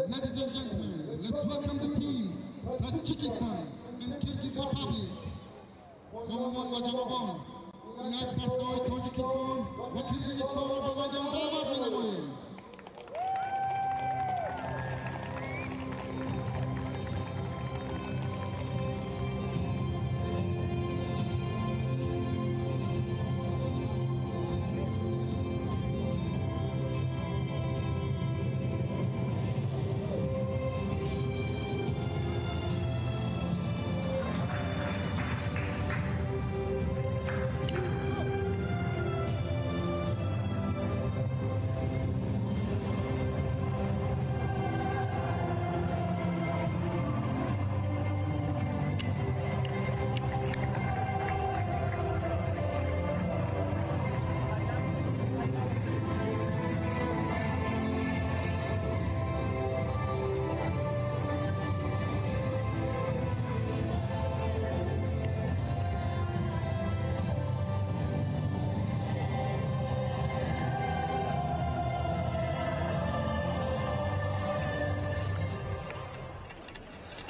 Ladies and gentlemen, let's welcome the teams, Tajikistan and Kyrgyz Republic. Хонумон ва ҷанобон, инак дастаҳои Тоҷикистон ва Қирғизистонро ба майдон даъват менамоем.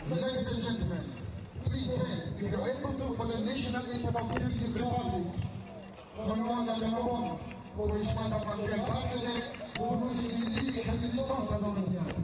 Ladies and gentlemen, please stand if you are able to for the national anthem of Kyrgyz Republic. Хонумон ва ҷанобон, хоҳишмандам аз ҷой бархезед, суруди миллии Қирғизистон садо медиҳад.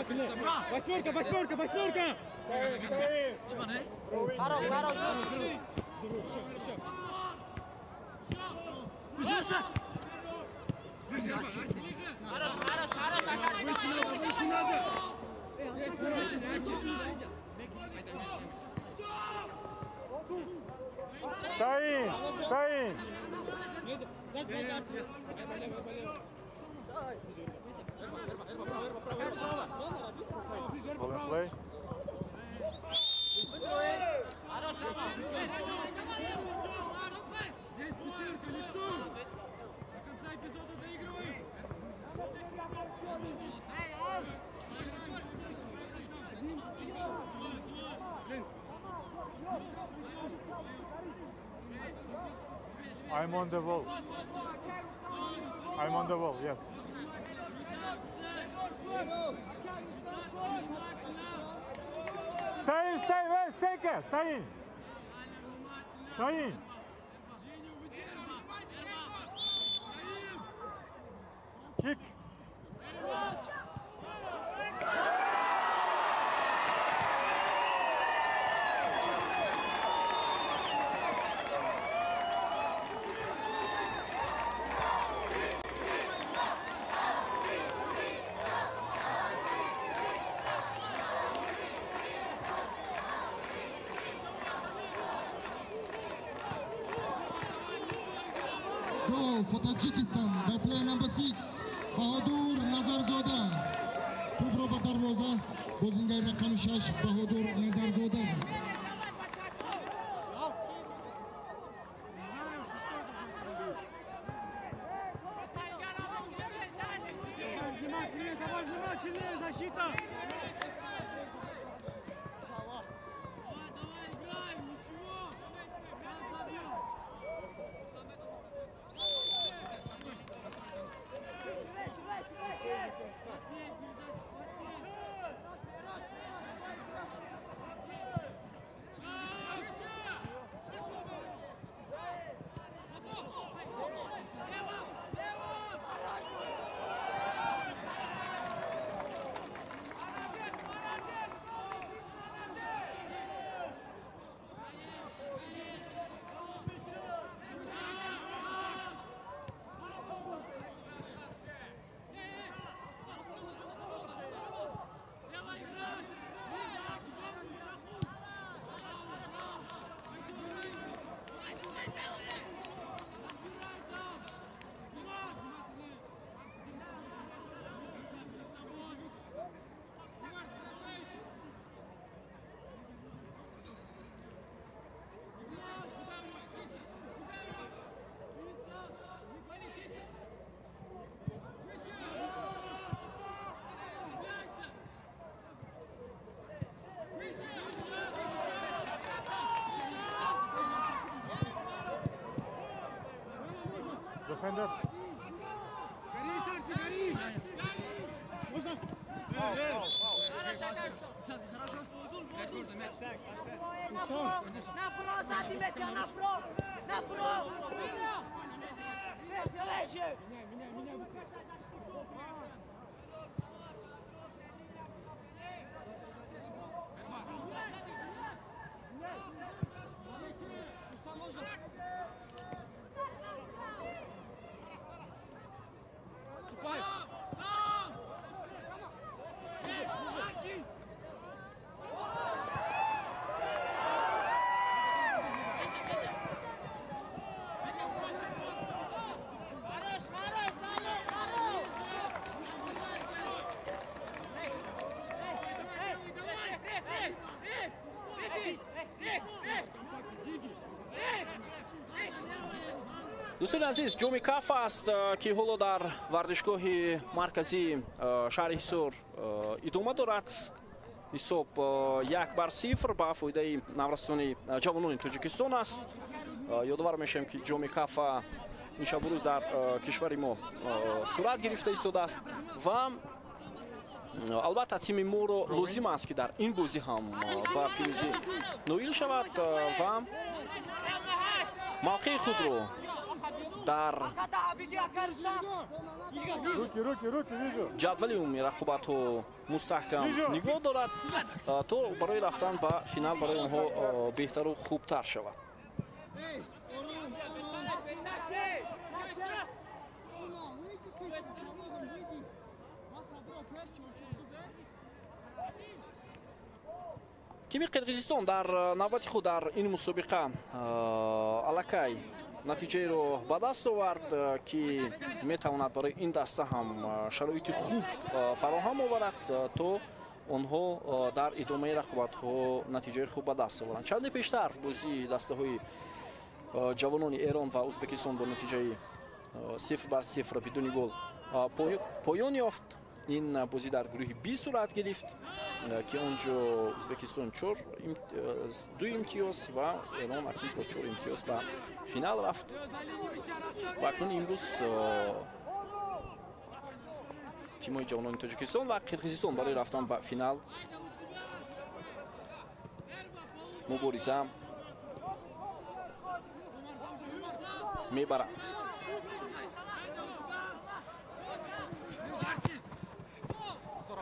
Восьмерка, восьмерка, восьмерка! Хорош, хорош! Хорош, хорош, хорош! Стоим! Стоим! Play. Здесь пятерка, лицо! До конца эпизода доигрываем! I'm on the wall. I'm on the wall, yes. Стоим, стоим, эй, стойка, стоим! Стоим! Kick! Goal for Tajikistan by player number 6, Bahodur Nazarzoda. To'pni ба дарвоза бозингари рақами 6 Баҳодур Назарзода зад. Внимательнее, давай внимательнее, защита! Давай, играем, ничего! Сейчас забьем! Defender. Гори, Тарси, гори! Можно? Дӯстони азиз, ҷоми каф аст, ки ҳоло дар варзишгоҳи марказии шаҳри Ҳисор идома дорад. Ҳисоб 1-0 ба фоидаи наврасони ҷавонони Тоҷикистон аст. Ёдовар мешавем, ки ҷоми кафа ин шабу рӯз дар кишвари мо сурат гирифта истодааст ва албатта тими моро лозим аст, ки дар ин бозӣ ҳам ба пирӯзӣ ноил шавад ва мавқеи худро Дар ҷадвали умумии рақобатҳо мустаҳкам нигоҳ дорад, то барои рафтан ба финал барои онҳо беҳтару хубтар шавад. Тими Қирғизистон дар навбати худ дар ин мусобиқа аллакай натиҷаеро ба даст овард, ки метавонад барои ин даста ҳам шароити хуб фароҳам оварад, то онҳо дар идомаи рақобатҳо натиҷаи хуб ба даст оваранд. Чанде пештар бозии дастаҳои ҷавонони Эрон ва Ӯзбекистон бо натиҷаи 0-0 бидуни гол поён ёфт. Ин бозӣ дар гурӯҳи Б сурат гирифт, ки он ҷо Ӯзбекистон 2 имтиёз ва Эрон акнун бо 4 имтиёз ба финал рафт. Ва акнун имрӯз тимҳои ҷавонони Тоҷикистон ва Қирғизистон барои рафтан ба финал мубориза мебаранд.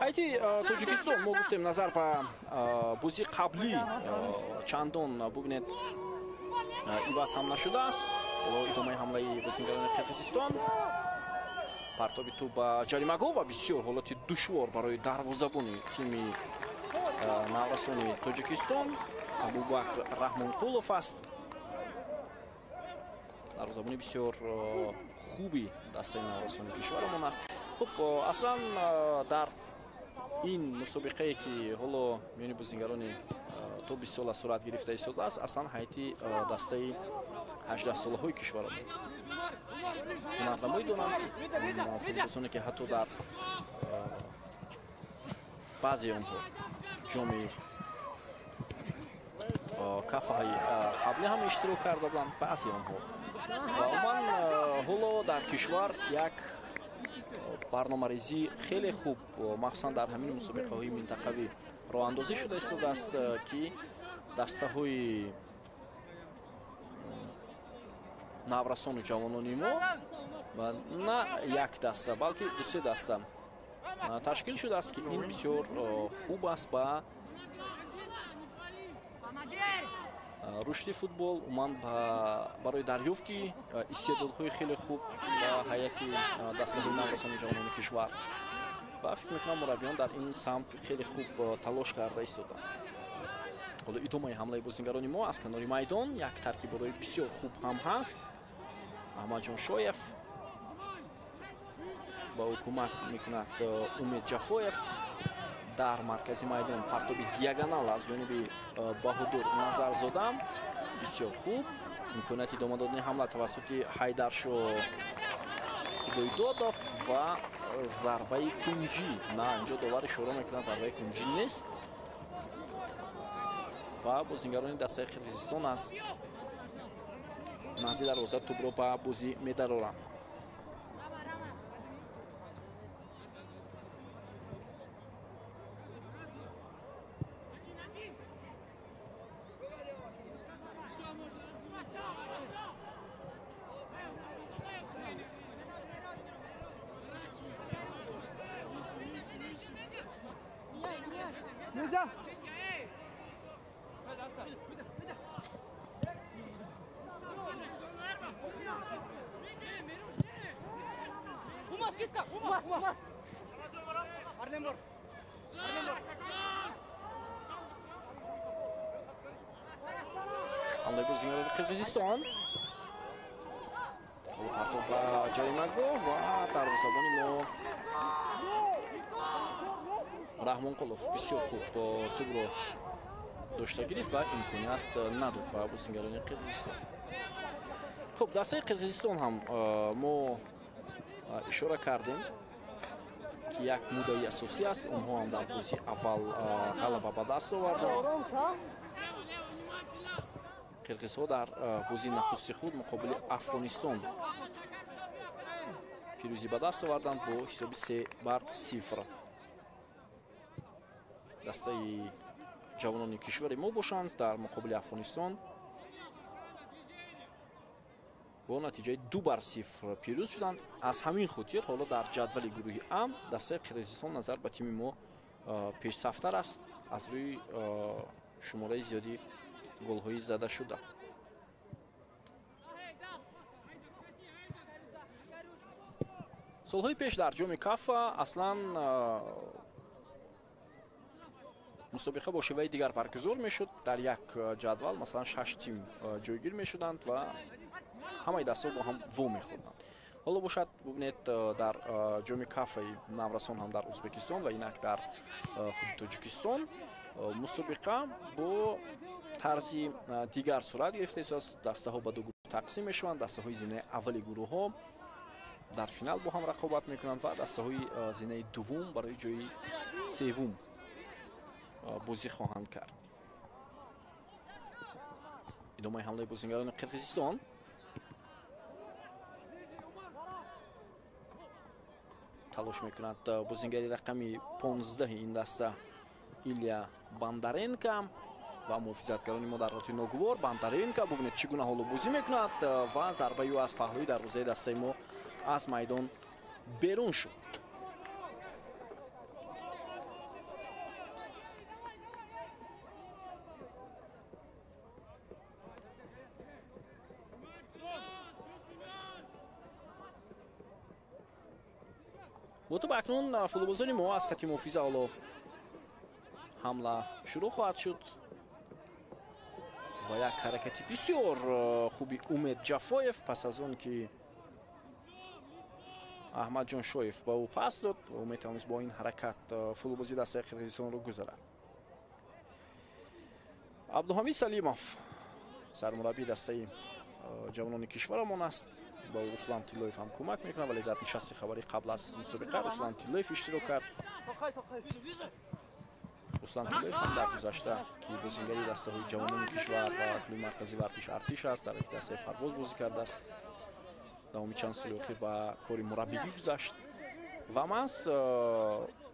Ҳайати Тоҷикистон, мо гуфтем, назар ба бозии қаблӣ чандон, бубинед, иваз ҳам нашудааст. Ҳоло идомаи ҳамлаи бозингарони Қирғизистон, партоби тӯб ба ҷаримагоҳ ва бисёр ҳолати душвор барои дарвозабони тими наврасони Тоҷикистон Абубакр Раҳмонқулов аст. Дарвозабони бисёр хуби дастаи наврасони кишварамон аст. Хуб, аслан дар ин мусобиқае, ки ҳоло миёни бозингарони то 20 сола сурат гирифта истодааст, аслан ҳайати дастаи 18-солаҳои кишварамон ҳунарнамоӣ доранд. Футболбозоне, ки ҳатто дар баъзеи онҳо ҷоми кафаҳои қаблӣ ҳам иштирок карда буданд, баъзеи онҳо. Ва умуман ҳоло дар кишвар як барномарезӣ хеле хуб, махсусан дар ҳамин мусобиқаҳои минтақавӣ роҳандозӣ шуда истодааст, ки дастаҳои наврасону ҷавонони мо на як даста, балки 2-3 даста ташкил шудааст, ки ин бисёр хуб аст ба рушди футбол, умуман барои дарёфти истеъдодҳои хеле хуб ба ҳайати дастаҳои наврасони ҷавонони кишвар. Ва фикр мекунам, мураббиён дар ин самт хеле хуб талош карда истоданд. Ҳоло идомаи ҳамлаи бозингарони мо аз канори майдон, як таркиборои бисёр хуб ҳам ҳаст. Аҳмадҷон Шоев ба ӯ кӯмак мекунад Умед Ҷафоев. Дар маркази майдон партоби диагонал аз ҷониби Баҳодур Назарзода бисёр хуб. Имконияти идома додани ҳамла тавассути Ҳайдаршо Худойдодов ва зарбаи кунҷӣ. На, инҷо довар ишора мекунад, зарбаи кунҷӣ нест. Ва бозингарони дастаи Қирғизистон аз назди дарвоза тӯбро ба бозӣ медароранд. Ҳамлаи бозингарони Қирғизистон. Партоб ба ҷаримагоҳ ва дарвозабони мо Раҳмонқулов бисёр хуб тӯбро дошта гирифт ва имконият надод ба бозингарони Қирғизистон. Хуб, дастаи Қирғизистон ҳам мо ишора кардем, ки як муддаи асосӣ аст. Онҳо ҳам дар бозии аввал ғалаба ба даст оварданд. Қирғизҳо дар бозии нахусти худ муқобили Афғонистон пирӯзӣ ба даст оварданд бо ҳисоби 3-0. Дастаи ҷавонони кишвари мо бошанд дар муқобили Афғонистон Бо натиҷаи 2-0 пирӯз шуданд. Аз ҳамин хотир ҳоло дар ҷадвали гурӯҳи А дастаи Қирғизистон назар ба тими мо пешсафтар аст аз рӯи шумораи зиёди голҳои зада шуда. Солҳои пеш дар ҷоми Кафа аслан мусобиқа бо шеваи дигар баргузор мешуд. Дар як ҷадвал масалан 6 тим ҷойгир мешуданд ва ҳамаи дастҳо бо ҳам во мехӯрданд. Ҳоло бошад бубинед дар ҷоми Кафаи наврасон ҳам дар Ӯзбекистон ва инак дар худи Тоҷикистон мусобиқа бо тарзи дигар сурат гирифтааст. Дастаҳо ба ду гурӯҳ тақсим мешаванд. Дастаҳои зинаи аввали гурӯҳҳо дар финал бо ҳам рақобат мекунанд ва дастаҳои зинаи дуввум барои ҷои севум бозӣ хоҳанд кард. Идомаи ҳамлаи бозингарони Қирғизистон. Талош мекунад бозингари рақами 15 ин даста Илия Бондаренко ва муҳофизатгарони мо дар ҳолати ногувор. Бондаренко бубинед чӣ гуна ҳоло бозӣ мекунад ва зарбаи ӯ аз паҳлӯи дарвозаи дастаи мо аз майдон берун шуд. Бо ту акнун футболбозони мо аз хати муҳофиза ҳоло ҳамла шурӯъ хоҳад шуд ва як ҳаракати бисёр хуби Умед Ҷафоев пас аз он ки Аҳмадҷон Шоев ба ӯ пас дод ва ӯ метавонист бо ин ҳаракат футболбози дастаи Қирғизистонро гузарад. Абдуҳамид Салимов сармураббии дастаи ҷавонони кишварамон аст. Ба Руслан Тиллоев ҳам кӯмак мекунад, вале дар нишасти хабарӣ қабл аз мусобиқа Руслан Тиллоев иштирок кард. Руслан Тиллоев ҳам дар гузашта ки бозингари дастаҳои ҷавонони кишвар ва клуби марказии варзиш Артиш аст, дар дастаи Парвоз бозӣ кардааст. Давоми чанд соли охир ба кори мураббигӣ гузашт ва маҳз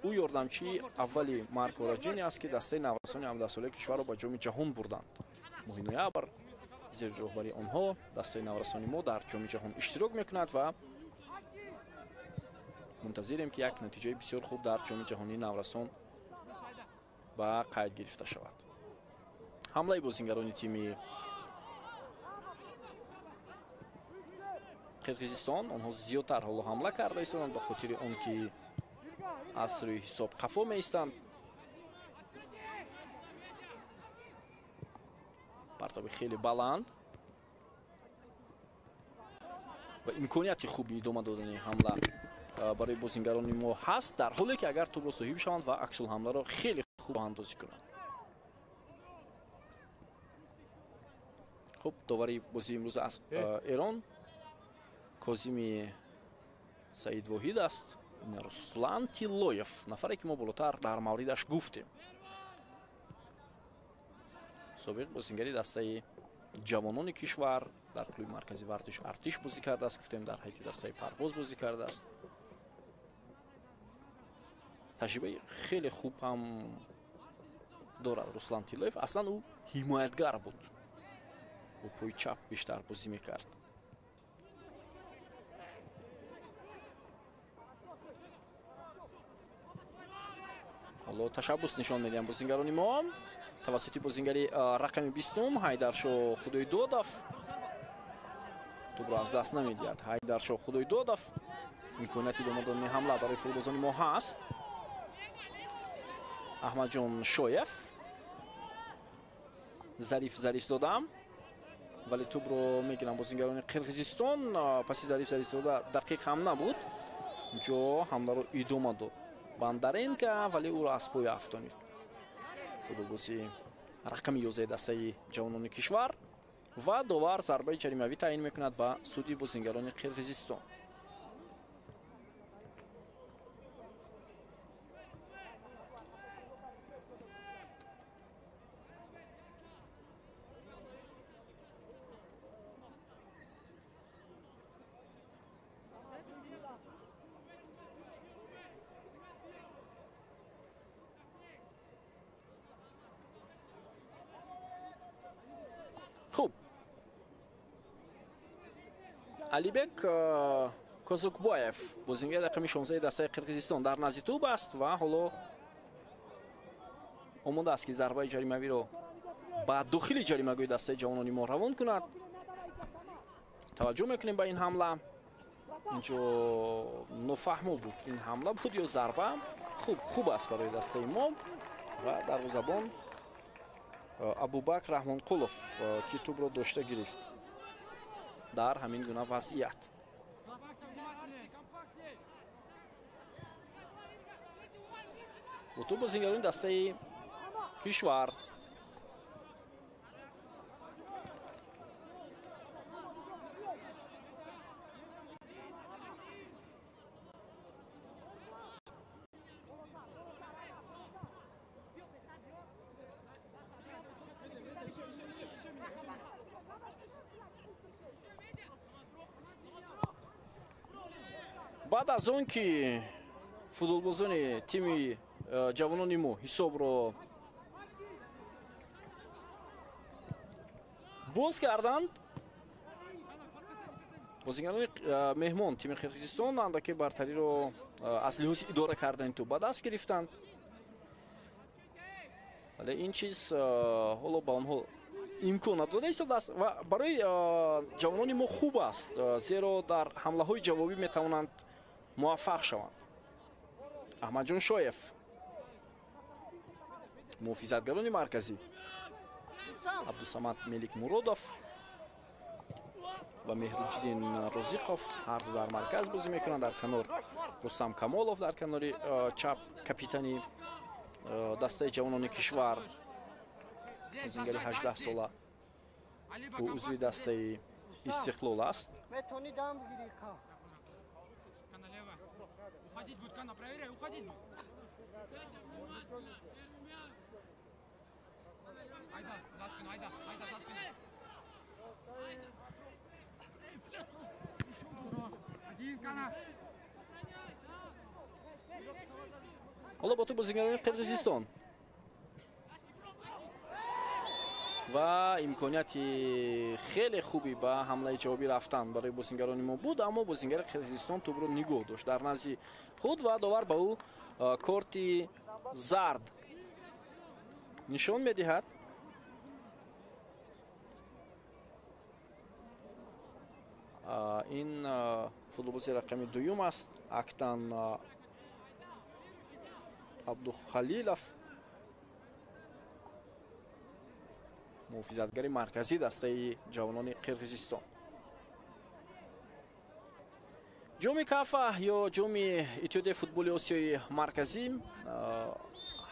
ӯ ёрдамчии аввали Марко Раҷини аст, ки дастаи наврасони 17-солаи кишварро ба ҷоми ҷаҳон бурданд. Моҳи ноябр зери роҳбарии онҳо дастаи наврасони мо дар ҷоми ҷаҳон иштирок мекунад ва мунтазирем, ки як натиҷаи бисёр хуб дар ҷоми ҷаҳонии наврасон ба қайд гирифта шавад. Ҳамлаи бозингарони тими Қирғизистон, онҳо зиёдтар ҳоло ҳамла карда истоданд ба хотири он ки аз рӯи ҳисоб қафо меистанд. Партоби хеле баланд ва имконияти хуби идома додани ҳамла барои бозингарони мо ҳаст, дар ҳоле ки агар тӯбро соҳиб шаванд ва аксулҳамларо хеле хуб андозӣ кунанд. Хуб, довари бозии имрӯз аз Эрон Козими Саид Воҳид аст. Руслан Тиллоев, нафаре ки мо болотар дар мавридаш гуфтем, собиқ бозингари дастаи ҷавонони кишвар, дар клуби марказии варзиш Артиш бозӣ кардааст, гуфтем дар ҳайати дастаи Парвоз бозӣ кардааст. Таҷрибаи хеле хуб ҳам дорад Руслан Тиллоев. Аслан ӯ ҳимоятгар буд, бо пои чап бештар бозӣ мекард. Ҳоло ташаббус нишон медиҳанд бозингарони мо тавассути бозингари рақами 20 Ҳайдаршо Худойдодов. Тӯбро аз даст намедиҳад Ҳайдаршо Худойдодов. Имконияти идома додани ҳамла барои футболбозони мо ҳаст. Аҳмадҷон Шоев, Зариф Зарифзода, вале тӯбро мегиранд бозингарони Қирғизистон. Паси Зариф Зарифзода дақиқ ҳам набуд, инҷо ҳамларо идома дод Бондаренко, вале ӯро аз пой афтонид. Футболбози рақами 11 дастаи ҷавонони кишвар ва довар зарбаи ҷаримавӣ таъин мекунад ба суди бозингарони Қирғизистон. Хуб, Алибек Козукбоев, бозингари рақами 16 дастаи Қирғизистон, дар назди тӯб аст ва ҳоло омода аст, ки зарбаи ҷаримавиро ба дохили ҷаримагоҳи дастаи ҷавонони мо равон кунад. Таваҷҷӯҳ мекунем ба ин ҳамла. Инҷо нофаҳмо буд, ин ҳамла буд ё зарба. Хуб аст барои дастаи мо ва дарвозабон Абубакр Раҳмонқулов, ки тӯбро дошта гирифт дар ҳамин гуна вазъият. Бо тӯб бозингарони дастаи кишвар. Баъд аз он ки футболбозони тими ҷавонони мо ҳисобро боз карданд, бозингарони меҳмон тими Қирғизистон андаке бартариро аз лиҳози идора кардани тӯб ба даст гирифтанд. Вале ин чиз ҳоло ба онҳо имкон надода истодааст ва барои ҷавонони мо хуб аст, зеро дар ҳамлаҳои ҷавобӣ метавонанд муваффақ шаванд. Аҳмадҷон Шоев, муҳофизатгарони марказӣ, Абдусамад Меликмуродов ва Меҳруҷиддин Розиқов ҳарду дар марказ бозӣ мекунанд. Дар канор Рустам Камолов, дар канори чап капитани дастаи ҷавонони кишвар, бозингари 18 сола, ӯ узви дастаи Истиқлол аст. Ҳоло бо тӯб бозингарони Қирғизистон ва имконияти хеле хуби ба ҳамлаи ҷавобӣ рафтан барои бозингарони мо буд, аммо бозингари Қирғизистон тӯбро нигоҳ дошт дар назди худ ва довар ба ӯ корти зард нишон медиҳад. Ин футболбози рақами дуюм аст, Актан Абдухалилов, муҳофизатгари марказии дастаи ҷавонони Қирғизистон. Ҷоми Кафа ё ҷоми Иттиҳодияи футболи Осиёи Марказӣ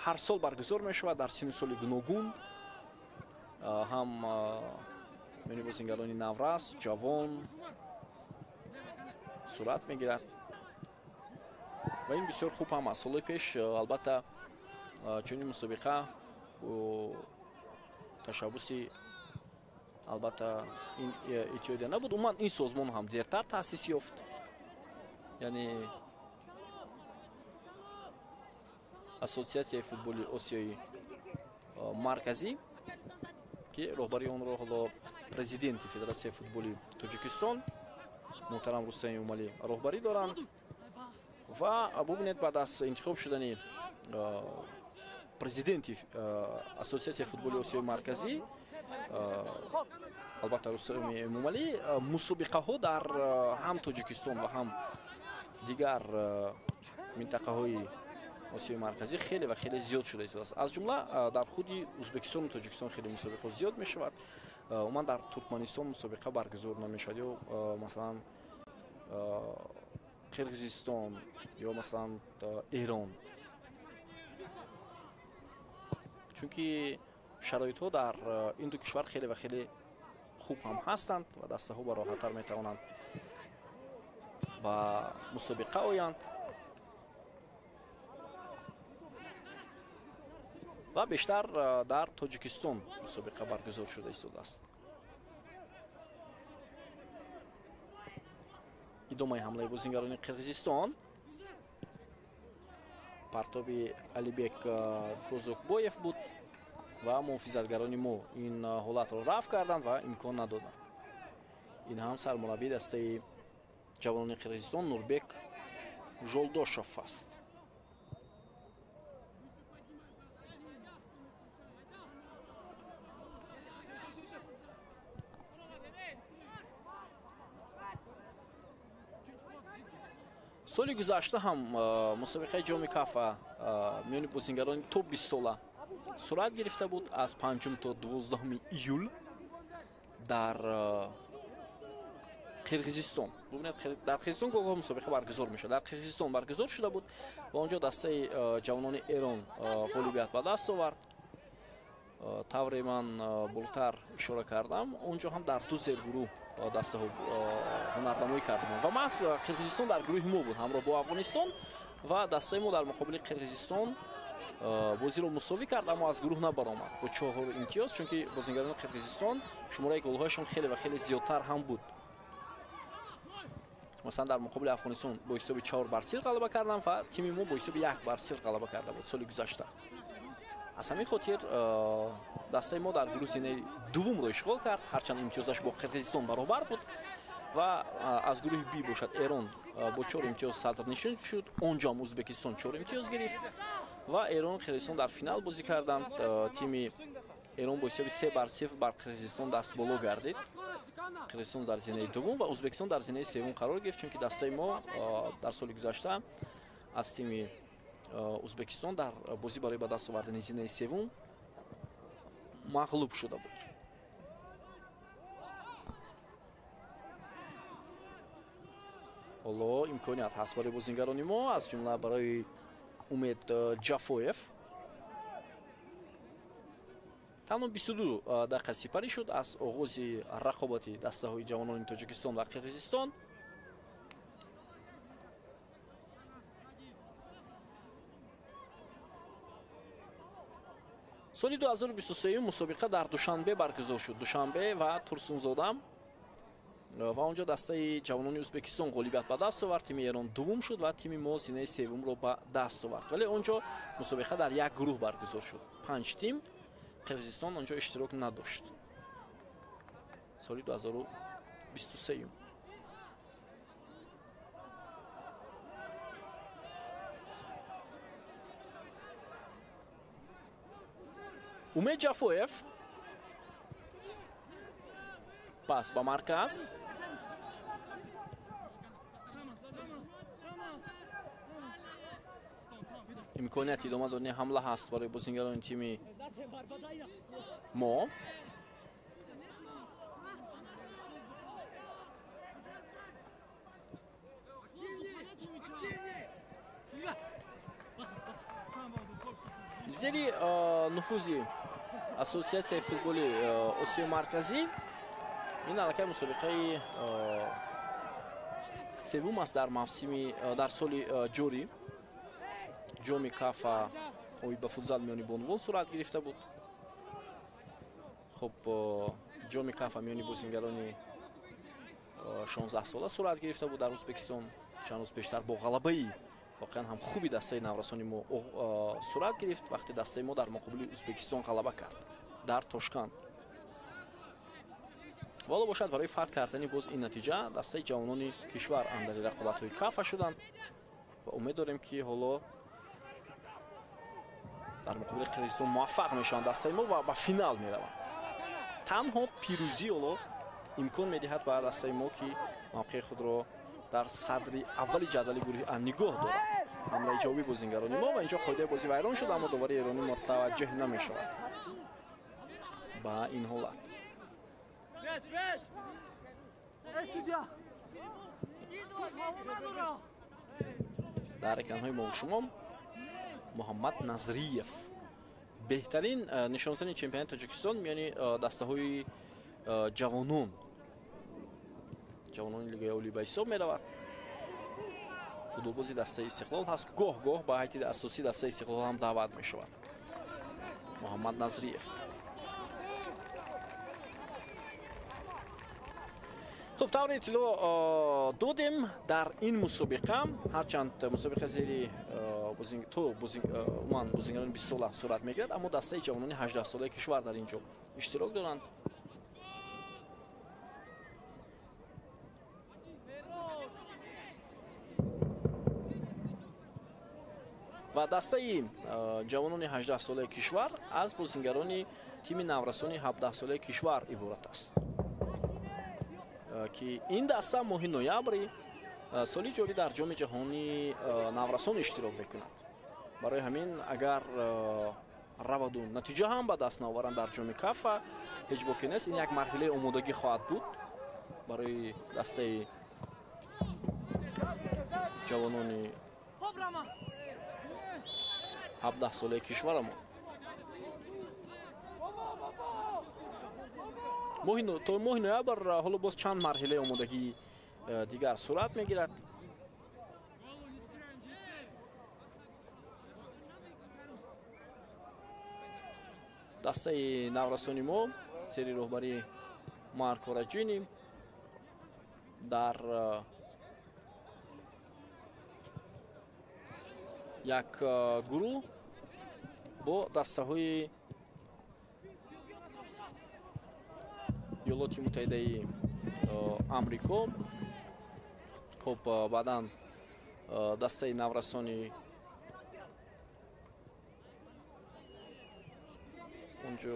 ҳар сол баргузор мешавад дар синну соли гуногун, ҳам миёни бозингарони наврас, ҷавон сурат мегирад ва ин бисёр хуб ҳам аст. Солҳои пеш албатта чунин мусобиқа бо ташаббуси албатта ин иттиҳодия набуд. Умуман ин созмон ҳам дертар таъсис ёфт, яъне Ассотсиатсияи футболи Осиёи Марказӣ, ки роҳбари онро ҳоло президенти Федератсияи футболи Тоҷикистон муҳтарам Рустам Эмомалӣ роҳбарӣ доранд. Ва бубинед, баъд аз интихоб шудани президенти Ассотсиатсияи футболи Осиёи Марказӣ албатта Рустам Эмомалӣ, мусобиқаҳо дар ҳам Тоҷикистон ва ҳам дигар минтақаҳои Осиёи Марказӣ хеле ва хеле зиёд шуда истодааст. Аз ҷумла дар худи Ӯзбекистону Тоҷикистон хеле мусобиқаҳо зиёд мешавад. Умуман дар Туркманистон мусобиқа баргузор намешавад, ё масалан Қирғизистон ё масалан Эрон, чунки шароитҳо дар ин ду кишвар хеле ва хеле хуб ҳам ҳастанд ва дастаҳо ба роҳаттар метавонанд ба мусобиқа оянд ва бештар дар Тоҷикистон мусобиқа баргузор шуда истодааст. Идомаи ҳамлаи бозингарони Қирғизистон, партоби Алибек Козокбоев буд ва муҳофизатгарони мо ин ҳолатро рафъ карданд ва имкон надоданд. Ин ҳам сармураббии дастаи ҷавонони Қирғизистон Нурбек Жолдошов аст. Соли гузашта ҳам мусобиқаи ҷоми Кафа миёни бозингарони то 20 сола сурат гирифта буд аз 5 то 12 июл дар Қирғизистон. Бубинед, дар Қирғизистон гоҳ-гоҳ мусобиқа баргузор мешавад. Дар Қирғизистон баргузор шуда буд ва онҷо дастаи ҷавонони Эрон ғолибият ба даст овард. Тавре ман болотар ишора кардам, онҷо ҳам дар ду зергурӯҳ дастаҳо ҳунарнамоӣ карданд ва маҳз Қирғизистон дар гурӯҳи мо буд ҳамроҳ бо Афғонистон ва дастаи мо дар муқобили Қирғизистон бозиро мусовӣ кард, аммо аз гурӯҳ набаромад бо 4 имтиёз, чунки бозингарони Қирғизистон шумораи голҳояшон хеле ва хеле зиёдтар ҳам буд. Масалан, дар муқобили Афғонистон бо ҳисоби 4-0 ғалаба карданд ва тими мо бо ҳисоби 1-0 ғалаба карда буд соли гузашта. Аз ҳамин хотир дастаи мо дар гурӯҳ зинаи дуввумро ишғол кард, ҳарчанд имтиёзаш бо Қирғизистон баробар буд ва аз гурӯҳи Би бошад Эрон бо 4 имтиёз садрнишин шуд. Он ҷо ҳам Ӯзбекистон 4 имтиёз гирифт ва Эрон Қирғизистон дар финал бозӣ карданд. Тими Эрон бо ҳисоби 3-0 бар Қирғизистон дастболо гардид. Қирғизистон дар зинаи дуввум ва Ӯзбекистон дар зинаи севум қарор гирифт, чунки дастаи мо дар соли гузашта аз тими Ӯзбекистон дар бозӣ барои ба даст овардани зинаи севум мағлуб шуда буд. Ҳоло имконият ҳаст барои бозингарони мо, аз ҷумла барои Умед Ҷафоев. Танҳо 22 дақиқа сипарӣ шуд аз оғози рақобати дастаҳои ҷавонони Тоҷикистон ва Қирғизистон. Соли 2023 мусобиқа дар Душанбе баргузор шуд. Душанбе ва Турсунзода ва онҷо дастаи ҷавонони Ӯзбекистон ғолибият ба даст овард. Тими Эрон дуввум шуд ва тими мо зинаи севумро ба даст овард. Вале онҷо мусобиқа дар як гурӯҳ баргузор шуд. 5 тим, Қирғизистон онҷо иштирок надошт. Соли 2023. Умед Ҷафоев пас ба марказ. Имконияти идома додани ҳамла ҳаст барои бозингарони тими мо. Зери нуфузи Ассотсиатсияи футболи Осиёи Марказӣ ин аллакай мусобиқаи севум аст дар мавсими дар соли ҷорӣ. Ҷоми Кафа оид ба футзал миёни бонувон сурат гирифта буд. Хуб, ҷоми Кафа миёни бозингарони 16 сола сурат гирифта буд дар Ӯзбекистон. Чанд рӯз пештар бо ғалабаи воқеан ҳам хуби дастаи наврасони мо сурат гирифт, вақте дастаи мо дар муқобили Ӯзбекистон ғалаба кард дар Тошканд. Вало бошад, барои фатҳ кардани боз ин натиҷа дастаи ҷавонони кишвар андари рақобатҳои Кафа шуданд ва умед дорем, ки ҳоло дар муқобили Қирғизистон муваффақ мешаванд дастаи мо ва ба финал мераванд. Танҳо пирӯзӣ ҳоло имкон медиҳад ба дастаи мо, ки мавқеи худро дар садри аввали ҷадвали гурӯҳи А нигоҳ дорад. Ҳамлаи ҷавобии бозингарони мо ва инҷо қоидаи бозӣ вайрон шуд, аммо довари эронӣ мутаваҷҷеҳ намешавад ба ин ҳолат. Дар экранҳои мо шумо Муҳаммад Назриев, беҳтарин нишонзани чемпионати Тоҷикистон миёни дастаҳои ҷавонон, ҷавонони лигаи олӣ ба ҳисоб меравад. Футболбози дастаи Истиқлол ҳаст, гоҳ-гоҳ ба ҳайати асосии дастаи Истиқлол ҳам даъват мешавад. Муҳаммад Назриев. Хуб, тавре иттилоъ додем, дар ин мусобиқа, ҳарчанд мусобиқа зери умуман бозингарони 20 сола сурат мегирад, аммо дастаи ҷавонони 18 солаи кишвар дар ин ҷо иштирок доранд. Ва дастаи ҷавонони 18-солаи кишвар аз бозингарони тими наврасони 17-солаи кишвар иборат аст, ки ин даста моҳи ноябри соли ҷорӣ дар ҷоми ҷаҳонии наврасон иштирок мекунад. Барои ҳамин агар раваду натиҷа ҳам ба даст наоваранд дар ҷоми Кафа, ҳеҷ боке нест. Ин як марҳилаи омодагӣ хоҳад буд барои дастаи ҷавонони 17-солаи кишварамон. То моҳи ноябр ҳоло боз чанд марҳилаи омодагии дигар сурат мегирад. Дастаи наврасони мо зери роҳбарии Марко Раҷини дар як гурӯҳ бо дастаҳои Иёлоти Муттаҳидаи Амрико, хуб баъдан дастаи наврасони онҷо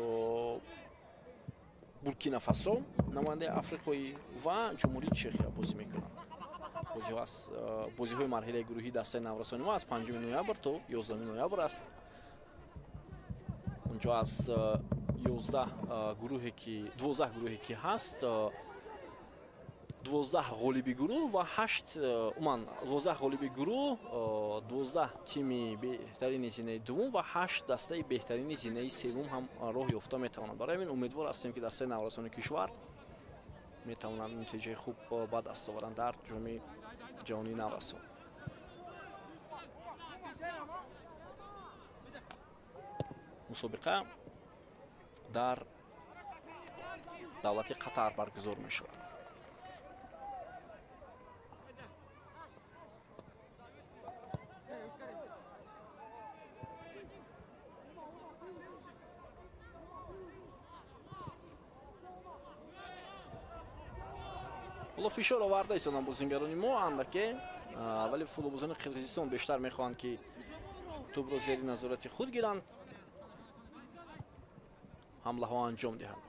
Буркина Фасо, намояндаи Африқоӣ ва Ҷумҳурии Чехия бозӣ мекунанд. Бозиҳои марҳилаи гурӯҳии дастаи наврасони мо аз 5 ноябр то 11 ноябр аст. Онҷо аз 11 гурӯҳе ки 12 гурӯҳе ки ҳаст, 12 ғолиби гурӯҳ ва 8 умуман 12 ғолиби гурӯҳ, 12 тими беҳтарини зинаи дуввум ва 8 дастаи беҳтарини зинаи севум ҳам роҳ ёфта метавонанд. Барои ҳамин умедвор ҳастем, ки дастаи наврасони кишвар метавонанд натиҷаи хуб ба даст оваранд дар ҷоми ҷаҳонии наврасон. Мусобиқа дар давлати Қатар баргузор мешавад. Ҳоло фишор оварда истоданд бозингарони мо андаке, вале футболбозони Қирғизистон бештар мехоҳанд, ки тӯбро зери назорати худ гиранд, ҳамлаҳо анҷом диҳанд.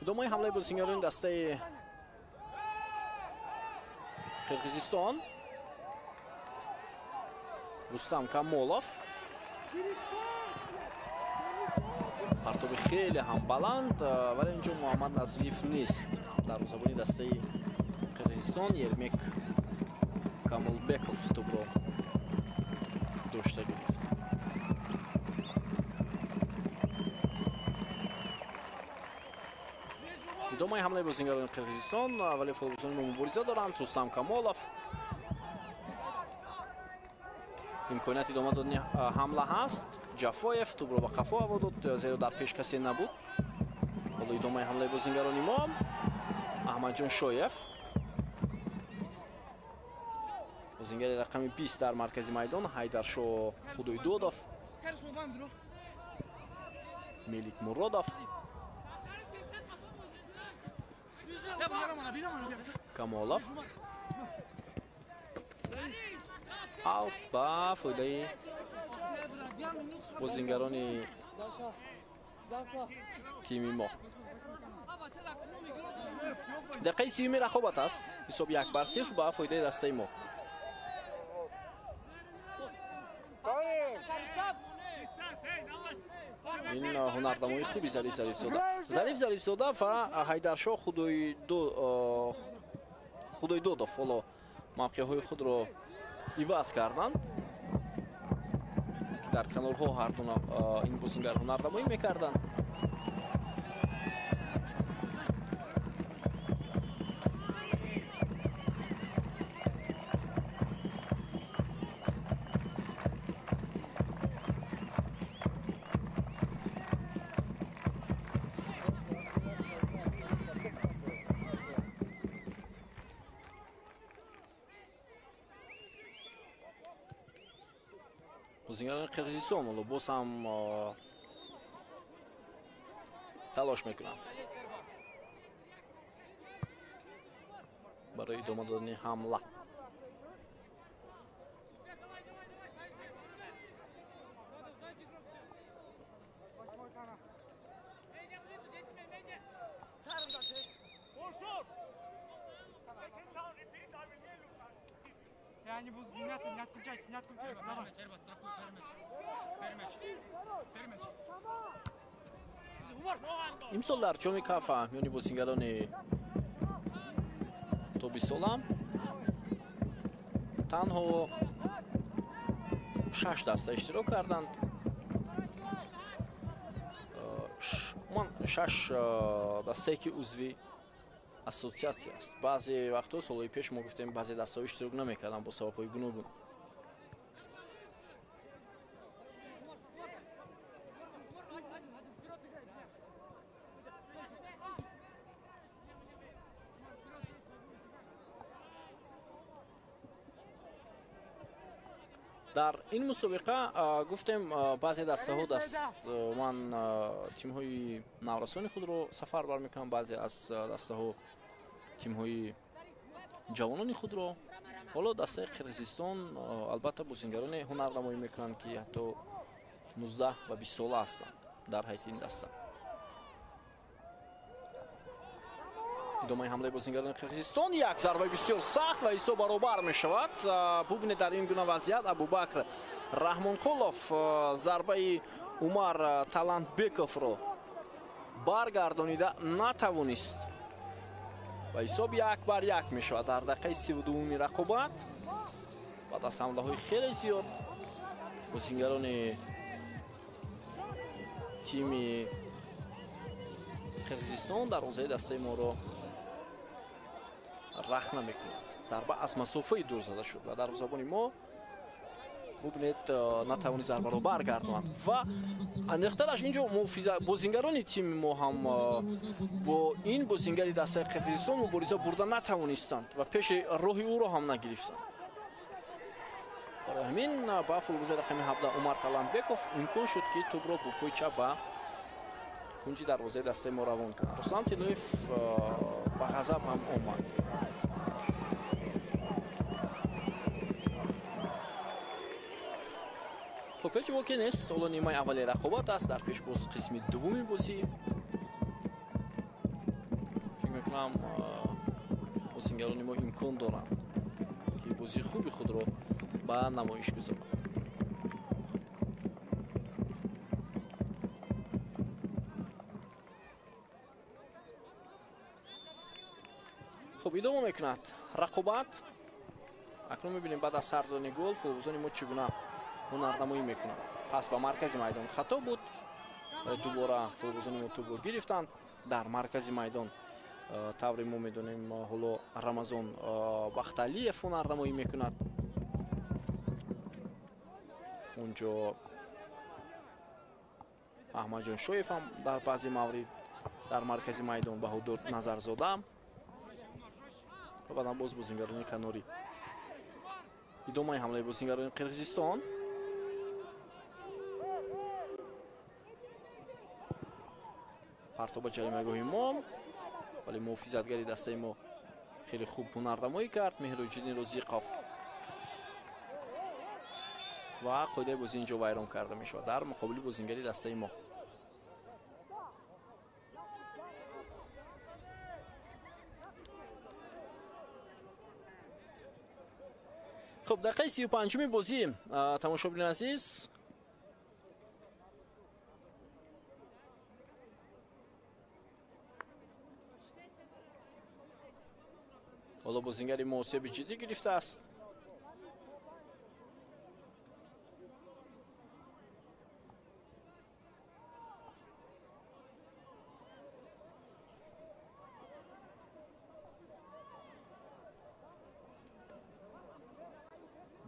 Идомаи ҳамлаи бозингарони дастаи Қирғизистон. Рустам Камолов партоби хеле ҳам баланд, вале инҷо Муҳаммад Назриев нест. Дарвозабони дастаи Қирғизистон Ермек Камолбеков тӯбро дошта гирифт. Идомаи ҳамлаи бозингарони Қирғизистон, вале футболбозони мо мубориза доранд. Рустам Камолов имконият идома додани ҳамла ҳаст. Ҷафоев тӯбро ба қафо ҳаво дод, зеро дар пеш касе набуд. Ҳоло идомаи ҳамлаи бозингарони мо. Аҳмадҷон Шоев, бозингари рақами 20 дар маркази майдон, Ҳайдаршо Худойдодов, Мелик Муродов, Камолов. Аут ба фоидаи бозингарони тими мо. Дақиқаи сиюми рақобат аст. Ҳисоб 1-0 ба фоидаи дастаи мо. Ин ҳунарнамои хуби Зариф Зарифзода. Зариф Зарифзода ва Ҳайдаршо Худойдодов ҳоло мавқеъҳои худро иваз карданд. Дар канорҳо ҳарду ин бозингар ҳунарнамоӣ мекарданд. Бозингарони Қирғизистон ҳоло боз ҳам талош мекунанд барои идома додани ҳамла. Они будут меняться, не отключайте, не отключайте. Давай. Имсол дар ҷоми Кафа миёни бозингарони то 20 сола танҳо 6 даста иштирок карданд. Умуман 6 дастае ки узви ассотсиатсия аст. Баъзе вақтҳо солҳои пеш мо гуфтем баъзе дастаҳо иштирок намекарданд бо сабабҳои гуногун. Дар ин мусобиқа гуфтем баъзе дастаҳо ман тимҳои наврасони худро сафарбар мекунанд, баъзе аз дастаҳо тимҳои ҷавонони худро. Ҳоло дастаи Қирғизистон албатта бозингароне ҳунарнамоӣ мекунанд, ки ҳатто 19 ва 20 сола ҳастанд дар ҳайати ин даста. Идомаи ҳамлаи бозингарони Қирғизистон, як зарбаи бисёр сахт ва ҳисоб баробар мешавад. Бубинед, дар ин гуна вазъият Абубакр Раҳмонқулов зарбаи Умар Талантбековро баргардонида натавонист ва ҳисоб 1-1 мешавад дар дақиқаи 32-уми рақобат. Баъд аз ҳамлаҳои хеле зиёд бозингарони тими Қирғизистон дарвозаи дастаи моро рахна мекунад. Зарба аз масофаи дур зада шуд ва дарвозабони мо бубинед натавонист зарбаро баргардонад ва андехтараш инҷо бозингарони тими мо ҳам бо ин бозингари дастаи Қирғизистон мубориза бурда натавонистанд ва пеши роҳи ӯро ҳам нагирифтанд. Барои ҳамин ба футболбози рақами 17 Умар Талантбеков имкон шуд, ки тӯбро бо пои чап ба кунҷи дарвозаи дастаи мо равон кунад. Руслан Тилоев ба ғазаб ҳам омад. Хуб, ҳеҷ воқеъ нест. Ҳоло нимаи аввали рақобат аст, дар пеш боз қисми дуввуми бозӣ. Фикр мекунам бозингарони мо имкон доранд, ки бозии хуби худро ба намоиш гузоранд. Хуб, идома мекунад рақобат. Акнун мебинем баъд аз сар додани гол футболбозони мо чӣ гуна ҳунарнамоӣ мекунанд. Пас ба маркази майдон хато буд, дубора футболбозони мо тӯбро гирифтанд. Дар маркази майдон тавре мо медонем ҳоло Рамазон Бахталиев ҳунарнамоӣ мекунад. Унҷо Аҳмадҷон Шоев ҳам дар баъзе маврид дар маркази майдон, Баҳодур Назарзода ва баъдан боз бозингарони канорӣ. Идомаи ҳамлаи бозингарони Қирғизистон. Партоба ҷаримагоҳи мо, вале муҳофизатгари дастаи мо хеле хуб ҳунарнамоӣ кард Меҳроҷиддин Розиқов ва қоидаи бозӣ инҷо вайрон карда мешавад дар муқобили бозингари дастаи мо. Хуб, дақиқаи 35-уми бозӣ, тамошобинони азиз, ҳоло бозингари мо осеби ҷиддӣ гирифтааст.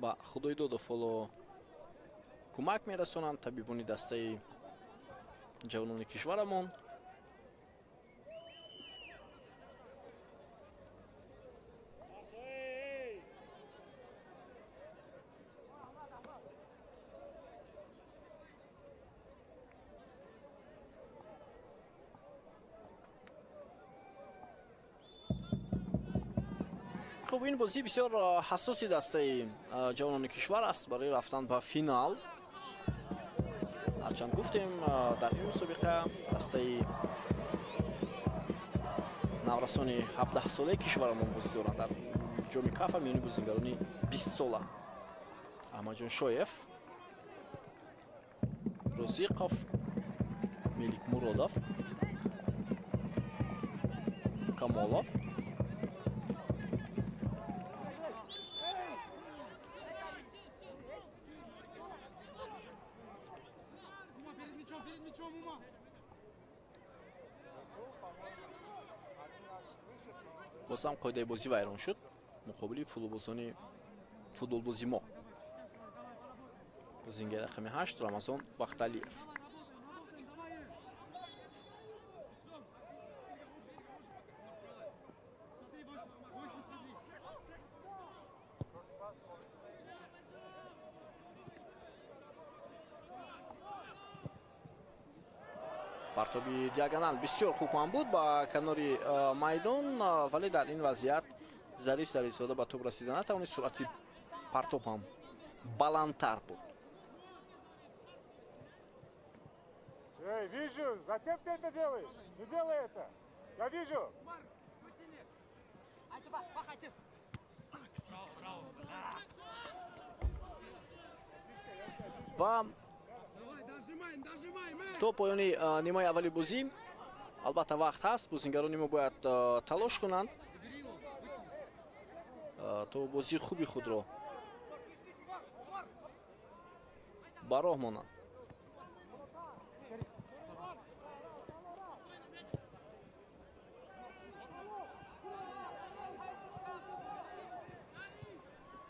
Ба Худойдодов ҳоло кӯмак мерасонанд табибони дастаи ҷавонони кишварамон. Хуб, ин бозӣ бисёр ҳассоси дастаи ҷавонони кишвар аст барои рафтан ба финал. Ҳарчанд гуфтем, дар ин мусобиқа дастаи наврасони 17-солаи кишварамон бозӣ доранд. Дар ҷоми Кафа миёни бозингарони 20-сола. Аҳмадҷон Шоев, Розиқов, Мелик Муродов, Камолов. Боз ҳам қоидаи бозӣ вайрон шуд муқобили футболбозони футболбози мо. Бозингари рақами 8 Рамазон Бахталиев. Партоби диагонал бисёр хуб ҳам буд ба канори майдон, вале дар ин вазъият Зариф Зарифзода ба тӯб расида натавонист. Суръати партоб ҳам баландтар буд. Эй, вижу, зачем ты это делаешь? Не делай это. Я вижу. Ва то поёни нимаи аввали бозӣ албатта вақт ҳаст. Бозингарони мо бояд талош кунанд то бозии хуби худро ба роҳ монанд.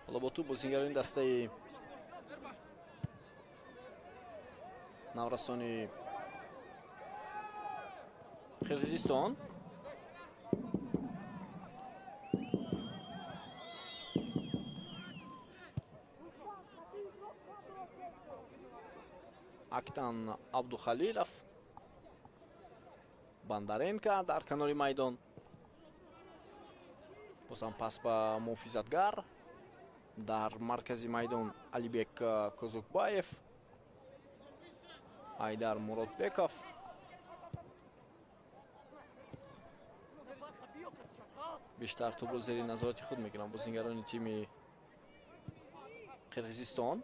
Ҳоло бо тӯб бозингарони дастаи наврасони Қирғизистон. Актан Абдухалилов, Бондаренко дар канори майдон. Бозам пас ба муҳофизатгар. Дар маркази майдон Алибек Козукбаев, Айдар Муродбеков. Бештар тӯбро зери назорати худ мегиранд бозингарони тими Қирғизистон.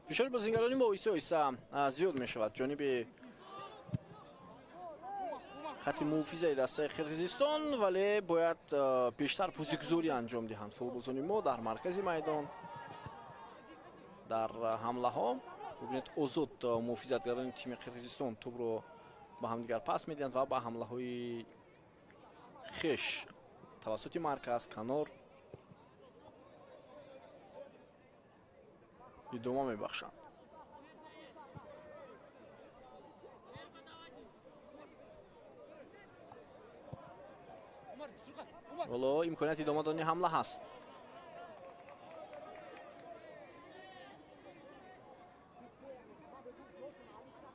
Фишори бозингарони мо оҳиста оҳиста зиёд мешавад ҷониби хати муҳофизаи дастаи Қирғизистон, вале бояд бештар бозигузорӣ анҷом диҳанд футболбозони мо дар маркази майдон, дар ҳамлаҳо. Бибинед, озод муҳофизатгарони тими Қирғизистон тӯбро ба ҳамдигар пас медиҳанд ва ба ҳамлаҳои хеш тавассути марказ, канор идома мебахшанд. Ҳоло имконияти идома додани ҳамла ҳаст.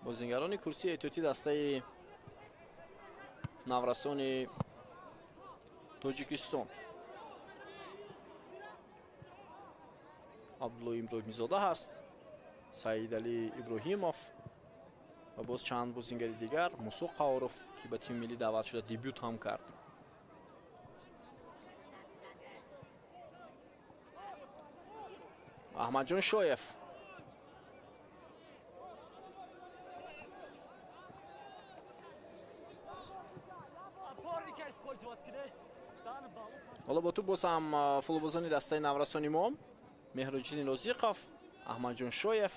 Бозингарони курсии эҳтиётӣ дастаи наврасони Тоҷикистон. Абдулло Иброҳимзода ҳаст, Саидалӣ Иброҳимов ва боз чанд бозингари дигар, Мусо Қаоров, ки ба тими миллӣ даъват шуда дебют ҳам кард. Аҳмадҷон Шоев. Ҳоло бо тӯб боз ҳам футболбозони дастаи наврасони мо Меҳроҷиддин Розиқов, Аҳмадҷон Шоев.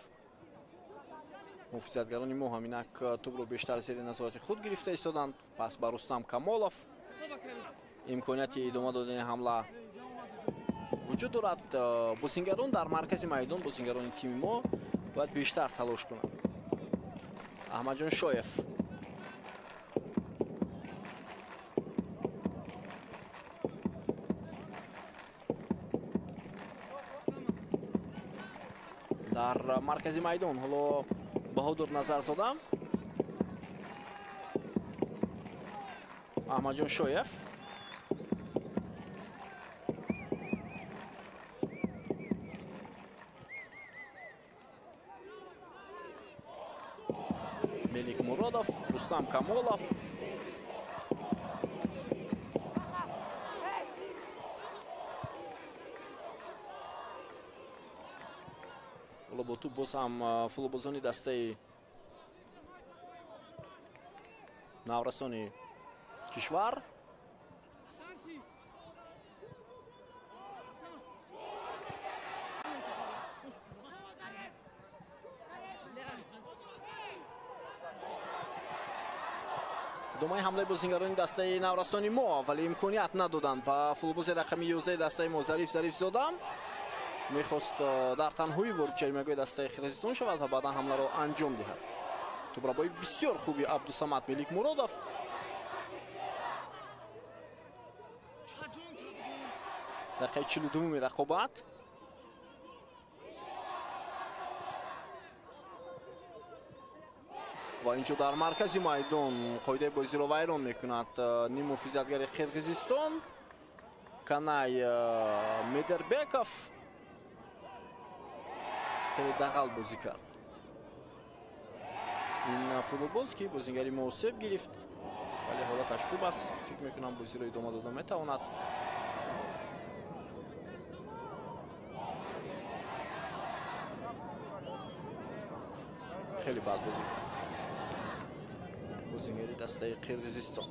Муҳофизатгарони мо ҳам инак тӯбро бештар зери назорати худ гирифта истоданд. Пас ба Рустам Камолов имконияти идома додани ҳамла вуҷуд дорад. Бозингарон дар маркази майдон, бозингарони тими мо бояд бештар талош кунанд. Аҳмадҷон Шоев. Дар маркази майдон ҳоло Баҳодур Назарзода, Аҳмадҷон Шоев, Мелик Муродов, Рустам Камолов. Ҳоло бо тӯб боз ҳам футболбозони дастаи наврасони кишвар. Идомаи ҳамлаи бозингарони дастаи наврасони мо, вале имконият надоданд ба футболбози рақами 11 дастаи мо Зариф Зарифзода. Мехост дар танҳоӣ ворид ҷаримагоҳи дастаи Қирғизистон шавад ва баъдан ҳамларо анҷом диҳад. Тӯбрабои бисёр хуби Абдусамад Меликмуродов. Дақиқаи 42-уми рақобат. Ва инҷо дар маркази майдон қоидаи бозиро вайрон мекунад ниммуҳофизатгари Қирғизистон Канай Медербеков. Хеле дағал бозӣ кард ин футболбоз, ки бозингари муосиб гирифт, вале ҳолаташ хуб аст. Фикр мекунам бозиро идома дода метавонад. Хеле бад бозӣ кард бозингари дастаи Қирғизистон.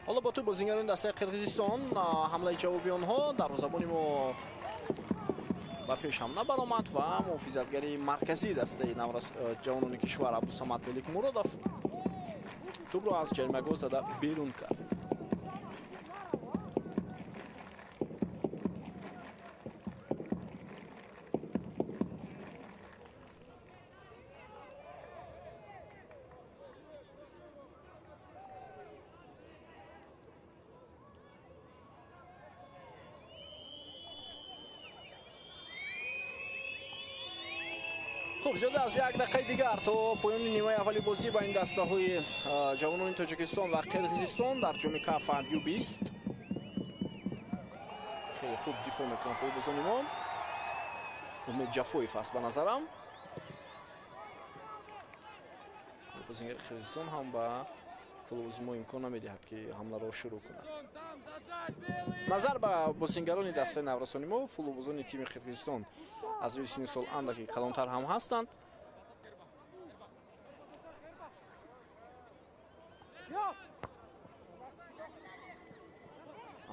Ҳоло бо тӯб бозингарони дастаи Қирғизистон. Ҳамлаи ҷавоби онҳо, дарвозабони мо ба пеш ҳам набаромад ва муҳофизатгари марказии дастаи ҷавонони кишвар Абдусамад Меликмуродов тӯбро аз ҷаримагоҳ зада берун кард. Хуб, зиёда аз як дақиқаи дигар то поёни нимаи аввали бозӣ байни дастаҳои ҷавонони Тоҷикистон ва Қирғизистон дар ҷоми КАФ Ю20. Хеле хуб дифоъ мекунанд футболбозони мо. Умед Ҷафоев аст ба назарам. Бозингари Қирғизистон ҳам ба футболбози мо имкон намедиҳад, ки ҳамларо шурӯъ кунад. Назар ба бозингарони дастаи наврасони мо, футболбозони тими Қирғизистон аз рӯи синну сол андаке калонтар ҳам ҳастанд.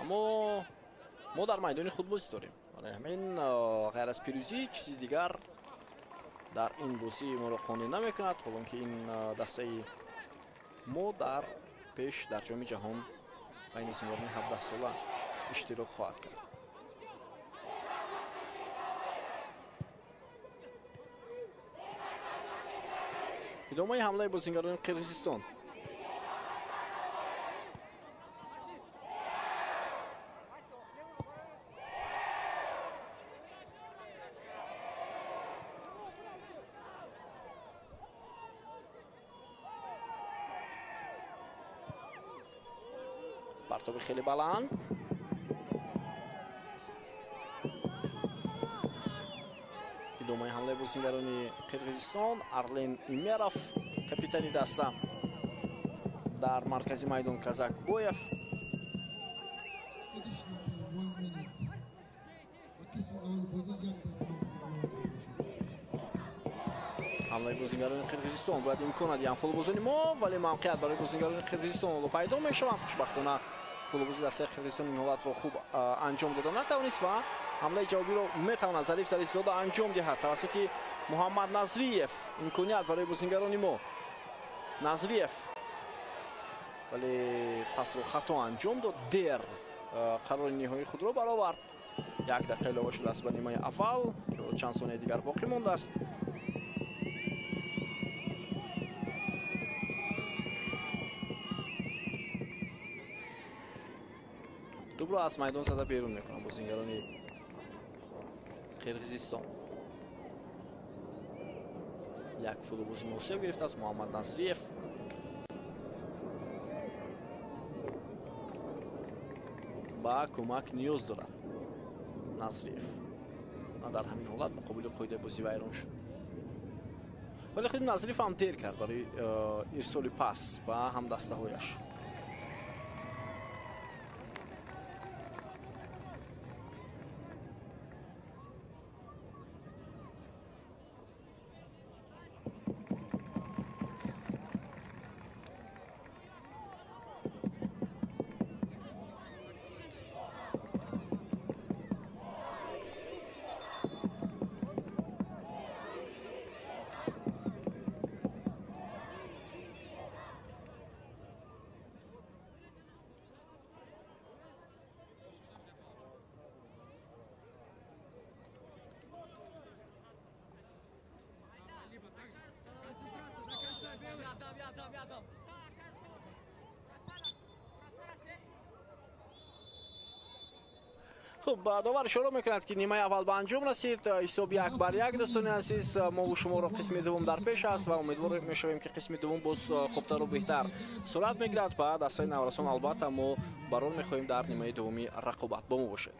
Аммо мо дар майдони худ бозӣ дорем. Барои ҳамин ғайр аз пирӯзӣ чизи дигар дар ин бозӣ моро қонеъ намекунад, ҳолон ки ин дастаи мо дар пеш дар ҷоми ҷаҳон байни бозингарони 17 сола иштирок хоҳад кард. Идомаи ҳамлаи бозингарони Қирғизистон. Партоби хеле баланд. Идомаи ҳамлаи бозингарони Қирғизистон. Арлен Имеров, капитани даста, дар маркази майдон Казакбоев. Ҳамлаи бозингарони Қирғизистон бояд имкон диҳанд футболбозони мо, вале мавқеият барои бозингарони Қирғизистон ҳоло пайдо мешаванд. Хушбахтона футболбози дастаи Қирғизистон ин ҳолатро хуб анҷом дода натавонист ва ҳамлаи ҷавобиро метавонад Зариф Зарифзода анҷом диҳад тавассути Муҳаммад Назриев. Имконият барои бозингарони мо. Назриев, вале пасро хато анҷом дод. Дер қарори ниҳоии худро баровард. Як дақиқа илова шудааст ба нимаи аввал, ки чанд сонияи дигар боқӣ мондааст. Тӯбро аз майдон зада берун мекунанд бозингарони Қирғизистон. Як футболбози муосиб гирифтааст Муҳаммад Насриев. Ба кӯмак ниёз дорад Насриев. На дар ҳамин ҳолат муқобили қоидаи бозӣ вайрон шуд. Вале худи Насриев ҳам дер кард барои ирсоли пас ба ҳамдастаҳояш. Хуб, довар ишора мекунад, ки нимаи аввал ба анҷом расид. Ҳисоб 1-1. Дӯстони азиз, мову шуморо қисми дуввум дар пеш аст ва умедвор мешавем, ки қисми дуввум боз хубтару беҳтар сурат мегирад ва дастаи наврасон албатта мо барор мехоҳем дар нимаи дуввуми рақобат. Бо мо бошед.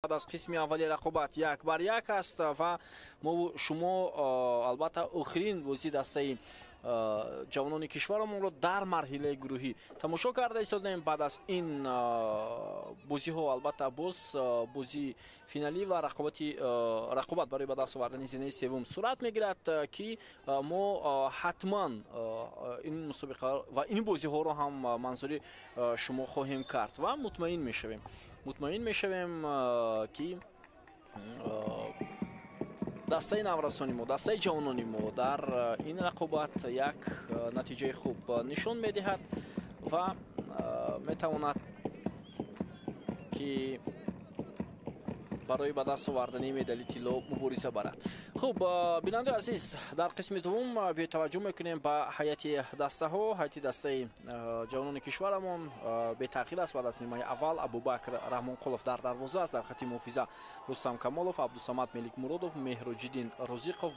Баъд аз қисми аввали рақобат 1-1 аст ва мо шумо албатта охирин бозии дастаи ҷавонони кишварамонро дар марҳилаи гурӯҳӣ тамошо карда истодем. Баъд аз ин бозиҳо албатта боз бозии финалӣ ва рақобат барои ба даст овардани зинаи севум сурат мегирад, ки мо ҳатман ин мусобиқа ва ин бозиҳоро ҳам манзури шумо хоҳем кард ва мутмаин мешавем, ки дастаи наврасони мо, дастаи ҷавонони мо дар ин рақобат як натиҷаи хуб нишон медиҳад ва метавонад ки барои ба даст овардани медали тилло мубориза барад. Хуб, бинандаи азиз, дар қисми дуввум биёед таваҷҷӯҳ мекунем ба ҳайати дастаҳо. Ҳайати дастаи ҷавонони кишварамон бетағйир аст. Баъд аз нимаи аввал Абубакр Раҳмонқулов дар дарвоза аст, дар хати муҳофиза Рустам Камолов, Абдусамад Меликмуродов, Меҳроҷиддин Розиқов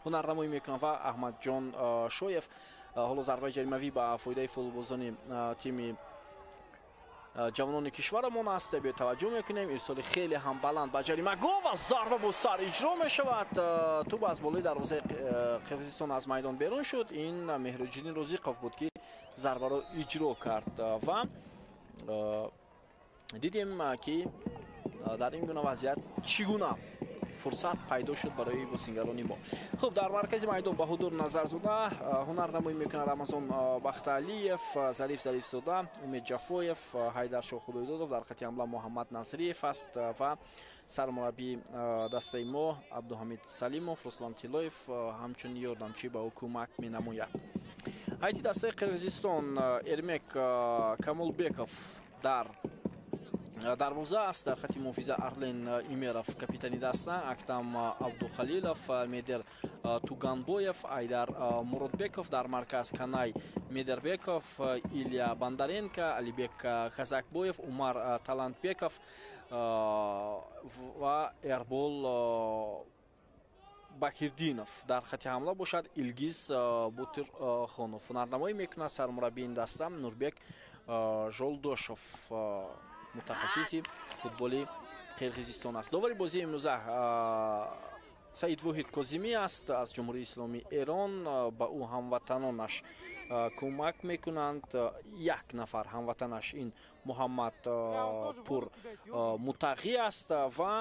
ҳунарнамоӣ мекунанд ва Аҳмадҷон Шоев. Ҳоло зарбаи ҷаримавӣ ба фоидаи футболбозони тими ҷавонони кишварамон аст. Биё таваҷҷӯҳ мекунем, ирсоли хеле ҳам баланд ба ҷаримагоҳ ва зарба бо сар иҷро мешавад. Тӯб аз болои дарвозаи Қирғизистон аз майдон берун шуд. Ин Меҳроҷиддин Розиқов буд, ки зарбаро иҷро кард ва дидем, ки дар ин гуна вазъият чӣ гуна фурсат пайдо шуд барои бозингарони мо. Хуб, дар маркази майдон Баҳодур Назарзода ҳунарнамоӣ мекунад, Рамазон Бахтаалиев, Зариф Зарифзода, Умед Ҷафоев, Ҳайдаршоҳ Худойдодов, дар хати ҳамла Муҳаммад Насриев аст ва сармураббии дастаи мо Абдуҳамид Салимов, Руслан Тиллоев ҳамчун ёрдамчӣ ба ӯ кӯмак менамояд. Ҳайати дастаи Қирғизистон Эрмек Камолбеков дар дарвоза аст, дар хати муҳофиза Арлен Имеров капитани даста, Актам Абдухалилов, Медер Туганбоев, Айдар Муродбеков, дар марказ Канай Медербеков, Илья Бондаренко, Алибек Казакбоев, Умар Талантбеков ва Эрбол Бакирдинов. Дар хати ҳамла бошад Илгиз Ботирхонов. Ҳунарнамоӣ мекунад сармураббии ин даста Нурбек Жолдошов, мутахассиси футболи Қирғизистон аст. Довари бозии имрӯза Саид Воҳид Козимӣ аст аз Ҷумҳурии Исломии Эрон. Ба ӯ ҳамватанонаш кӯмак мекунанд. Як нафар ҳамватанаш ин Муҳаммад Пур Мутағӣ аст ва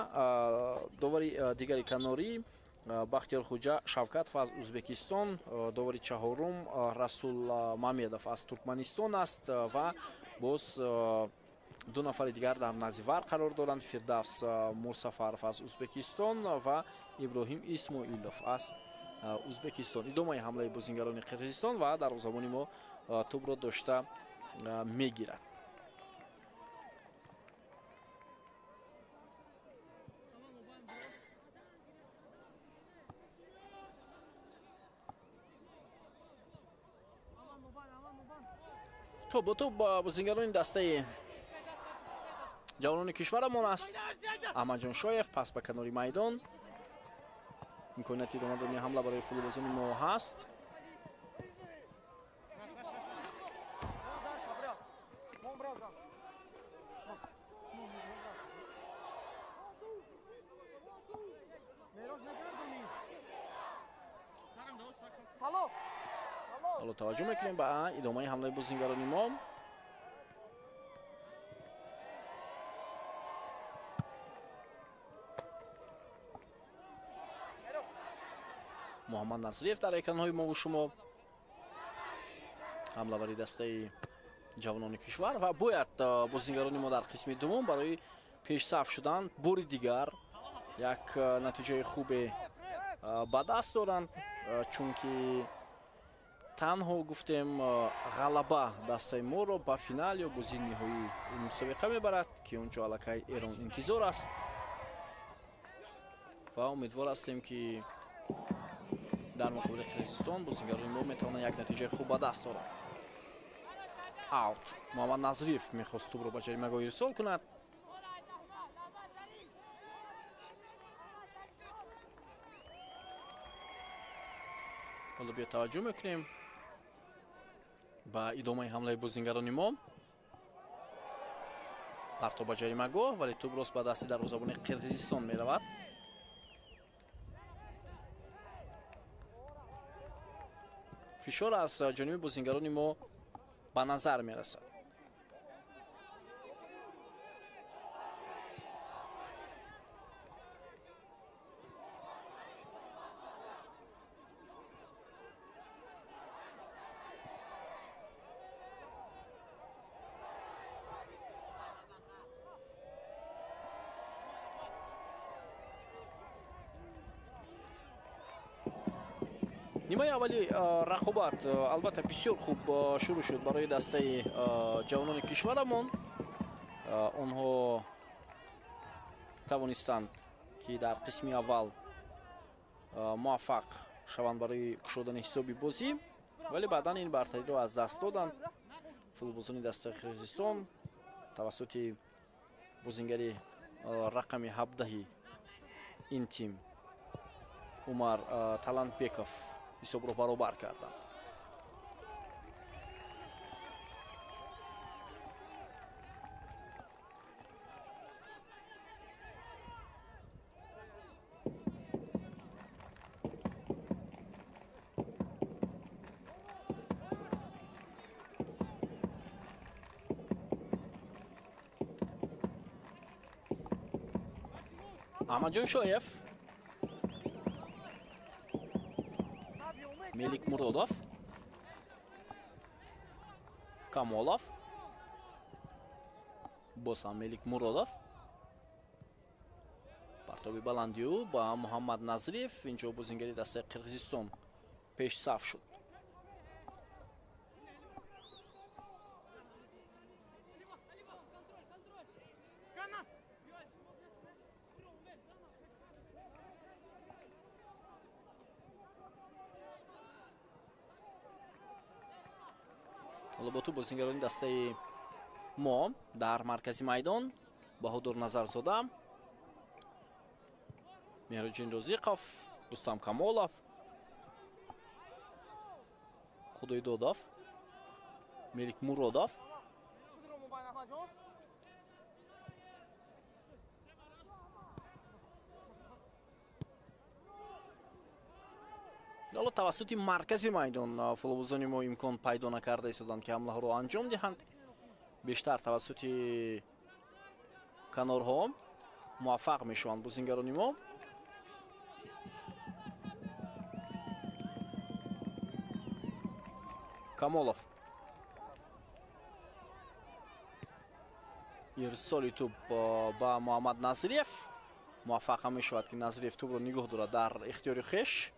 довари дигари канорӣ Бахтиёр Хуҷа Шавкатов аз Ӯзбекистон, довари чаҳорум Расул Мамедов аз Туркманистон аст ва боз ду нафари дигар дар назди вар қарор доранд: Фирдавс Мурсафаров аз Ӯзбекистон ва Иброҳим Исмоилов аз Ӯзбекистон. Идомаи ҳамлаи бозингарони Қирғизистон ва дарвозабони мо тӯбро дошта мегирад. Хуб, бо тӯб бозингарони дастаи ҷавонони кишварамон аст. Аҳмадҷон Шоев пас ба канори майдон. Имконияти идома додани ҳамла барои футболбозони мо ҳаст. ҳоло таваҷҷӯҳ мекунем ба идомаи ҳамлаи бозингарони мо. Муҳаммад Насриев дар экранҳои мову шумо, ҳамлавари дастаи ҷавонони кишвар, ва бояд бозингарони мо дар қисми дуввум барои пешсаф шудан бори дигар як натиҷаи хубе ба даст доранд, чунки танҳо гуфтем ғалаба дастаи моро ба финал ё бозии ниҳоии мусобиқа мебарад, ки он ҷо аллакай Эрон интизор аст ва умедвор ҳастем, ки дар муқобили Қирғизистон бозингарони мо метавонанд як натиҷаи хуб ба даст оранд. Аут. Муҳаммад Назриев мехост тӯбро ба ҷаримагоҳ ирсол кунад. ҳоло биё таваҷҷӯҳ мекунем ба идомаи ҳамлаи бозингарони мо. Партоб ба ҷаримагоҳ, вале тӯб рост ба дасти дарвозабони Қирғизистон меравад. Фишор аз ҷониби бозингарони мо ба назар мерасад. Нимаи аввали рақобат албатта бисёр хуб шурӯъ шуд барои дастаи ҷавонони кишварамон. Онҳо тавонистанд, ки дар қисми аввал муваффақ шаванд барои кушодани ҳисоби бозӣ, вале баъдан ин бартариро аз даст доданд. Футболбозони дастаи Қирғизистон тавассути бозингари рақами 17 ин тим Умар Талантбеков ҳисобро баробар карданд. Аҳмадҷон Шоев, Мелик Муродов, Камолов, боз ҳам Мелик Муродов. Партоби баланди ӯ ба Муҳаммад Назриев. Инҷо бозингари дастаи Қирғизистон пешсаф шуд. Ҳоло бо ту бозингарони дастаи мо дар маркази майдон Баҳодур Назарзода, Меҳруҷин Розиқов, Рустам Камолов, Худойдодов, Мелик Муродов. Ҳоло тавассути маркази майдон футболбозони мо имкон пайдо накарда истоданд, ки ҳамлаҳоро анҷом диҳанд. Бештар тавассути канорҳо муваффақ мешаванд бозингарони мо. Камолов. Ирсоли тӯб ба Муҳаммад Назриев. Муваффақ ҳам мешавад, ки Назриев тӯбро нигоҳ дорад дар ихтиёри хеш.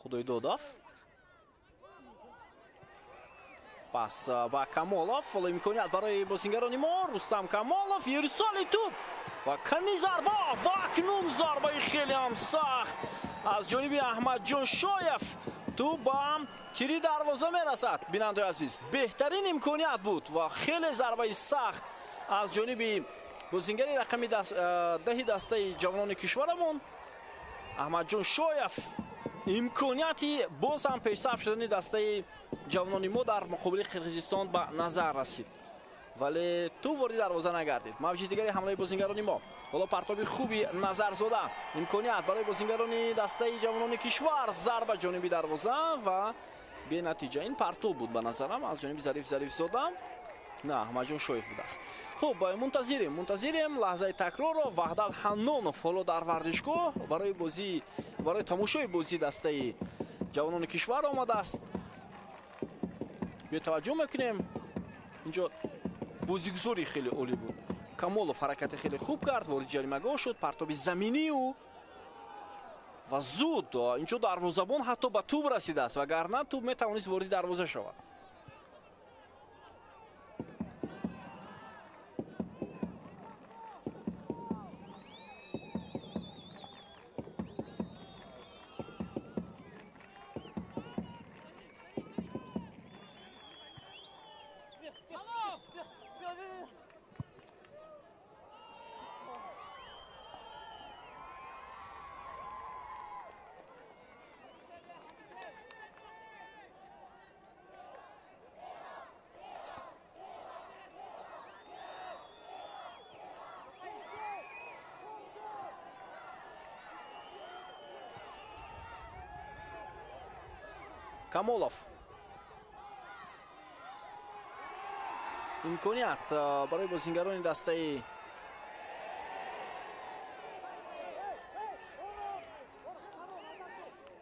Худойдодов. Пас ба Камолов. Ҳоло имконият барои бозингарони мо. Рустам Камолов, ирсоли тӯб ва кани зарба ва акнун зарбаи хеле ҳам сахт аз ҷониби Аҳмадҷон Шоев. Тӯб ба тири дарвоза мерасад. Бинандаи азиз, беҳтарин имконият буд ва хеле зарбаи сахт аз ҷониби бозингари рақами 10 дастаи ҷавонони кишварамон Аҳмадҷон Шоев. Имконияти боз ҳам пешсаф шудани дастаи ҷавонони мо дар муқобили Қирғизистон ба назар расид, вале тӯб вориди дарвоза нагардид. Мавҷи дигари ҳамлаи бозингарони мо. Ҳоло партоби хуби Назарзода, имконият барои бозингарони дастаи ҷавонони кишвар, зарба ҷониби дарвоза ва бенатиҷа. Ин партоб буд ба назарам аз ҷониби Зариф Зарифзода. На, Аҳмадҷон Шоев будааст. Хуб, мунтазирем лаҳзаи такрорро. Ваҳдат Ҳаннонов ҳоло дар варзишгоҳ барои тамошои бозии дастаи ҷавонони кишвар омадааст. Биё таваҷҷӯҳ мекунем. Инҷо бозигузори хеле олӣ буд. Камолов ҳаракати хеле хуб кард, вориди ҷаримагоҳ шуд, партоби заминии ӯ ва зуд инҷо дарвозабон ҳатто ба тӯб расидааст, вагарна тӯб метавонист вориди дарвоза шавад. Камолов. Имконият барои бозингарони дастаи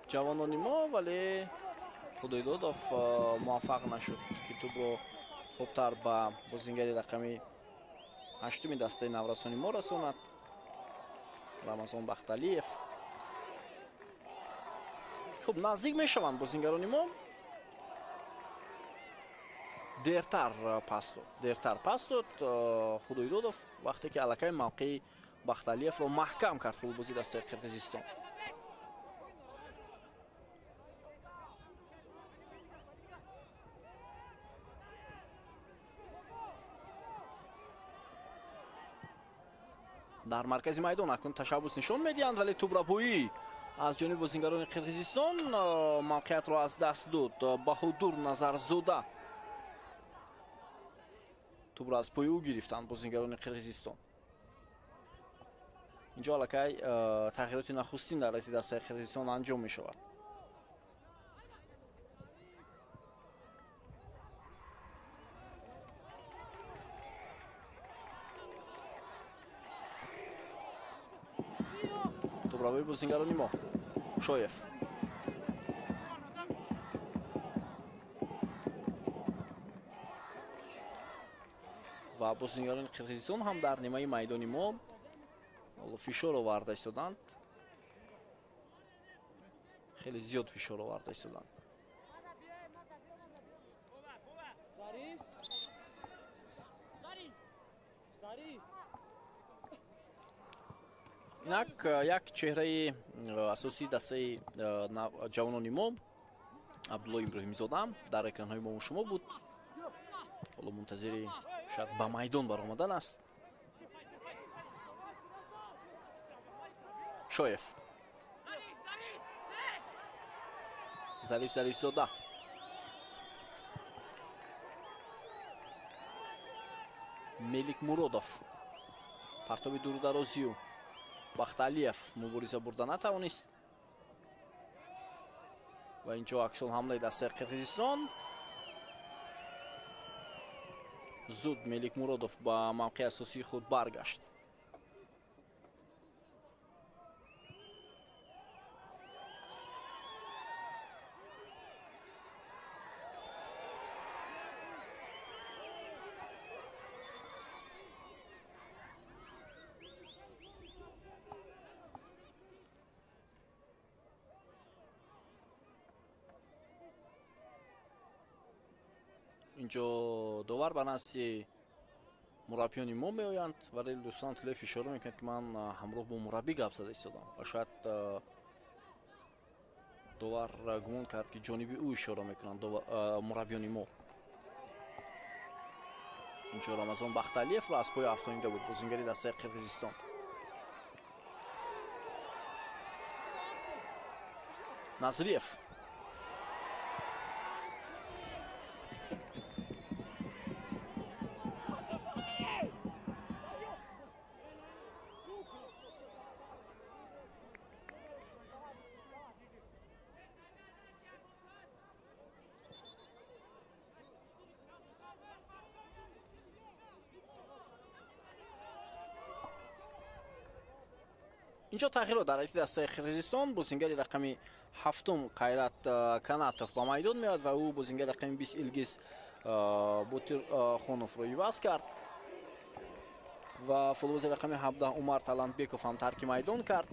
ҷавонони мо, вале Худойдодов муваффақ нашуд, ки тӯбро хубтар ба бозингари рақами 8-уми дастаи наврасони мо расонад. Рамазон Бахталиев. Хуб, наздик мешаванд бозингарони мо. Дертар пас дод Худойдодов, вақте ки аллакай мавқеи Бахталиевро маҳкам кард футболбози дастаи Қирғизистон. Дар маркази майдон акнун ташаббус нишон медиҳанд, вале тӯбрапоӣ аз ҷониби бозингарони Қирғизистон мавқеиятро аз даст дод. Баҳодур Назарзода тӯбро аз пои ӯ гирифтанд бозингарони Қирғизистон. Инҷо аллакай тағйироти нахустин дар ҳайати дастаи Қирғизистон анҷом мешавад. Тӯбравои бозингарони мо. Шоев. Ва бозингарони Қирғизистон ҳам дар нимаи майдони мо ҳоло фишор оварда истоданд. Хеле зиёд фишор оварда истоданд. Инак як чеҳраи асосии дастаи ҷавонони мо Абдулло Иброҳимзода дар экранҳои мо шумо буд. Ҳоло мунтазири шояд ба майдон баромадан аст. Шоев. Зариф Зарифзода. Мелик Муродов. Партоби дурударозию. Бахталиев мубориза бурда натавонист. Ва инҷо аксул ҳамлаи дастаи Қирғизистон. Зуд Мелик Муродов ба мавқеи асосии худ баргашт. Инҷо довар ба назди мураббиёни мо меоянд, вале дӯстон Тулеев ишора мекунад, ки ман ҳамроҳ бо мураббӣ гап зада истодам ва шояд довар гумон кард, ки ҷониби ӯ ишора мекунанд мураббиёни мо. Инҷо Рамазон Бахталиевро аз пои афтонида буд бозингари дастаи Қирғизистон. Назриев. Инҷо тағйирот дар ҳайати дастаи Қирғизистон. Бозингари рақами 7 Қайрат Канатов ба майдон меояд ва ӯ бозингари рақами 20 Илгиз Ботирхоновро иваз кард ва футболбози рақами 17 Умар Талантбеков ҳам тарки майдон кард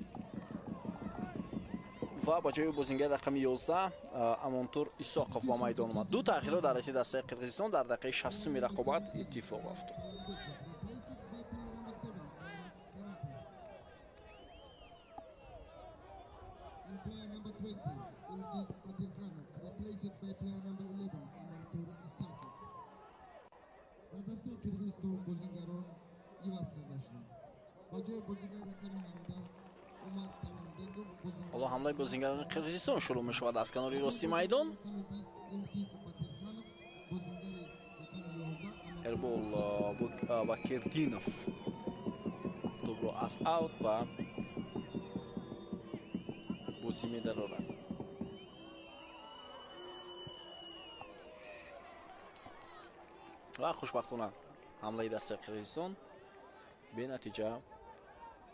ва ба ҷои бозингари рақами 11 Амонтур Исоқов ба майдон омад. Ду тағйирот дар ҳайати дастаи Қирғизистон дар дақиқаи 60-уми рақобат иттифоқ афтод. Player number 20, Ilgiz Batirkhanov, replaced by player number 11, Amantur Isakov. Дар дастаи Қирғизистон бозингарон иваз карда шуданд. Ба ҷои бозингар рақами 17 Умар Талантбеков, ҳоло ҳамлаи бозингарони Қирғизистон шурӯъ мешавад аз канори рости майдон. Рақами 20 Илгиз Батирханов, бозингари рақами 11 Эрбол Бакирдинов тӯбро аз аут ба бозӣ медарорад. Ва хушбахтона ҳамлаи дастаи Қирғизистон бенатиҷа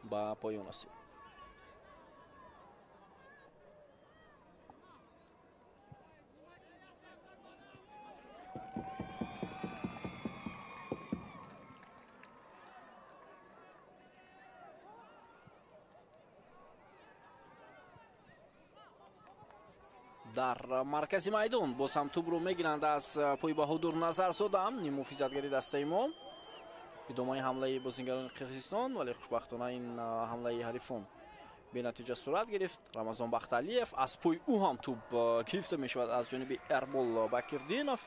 ба поён расид. Дар маркази майдон боз ҳам тӯбро мегиранд аз пои Баҳодур Назарзода, муҳофизатгари дастаи мо. Идомаи ҳамлаи бозингарони Қирғизистон, вале хушбахтона ин ҳамлаи ҳарифон бенатиҷа сурат гирифт. Рамазон Бахталиев, аз пои ӯ ҳам тӯб гирифта мешавад аз ҷониби Эрбол Бакирдинов.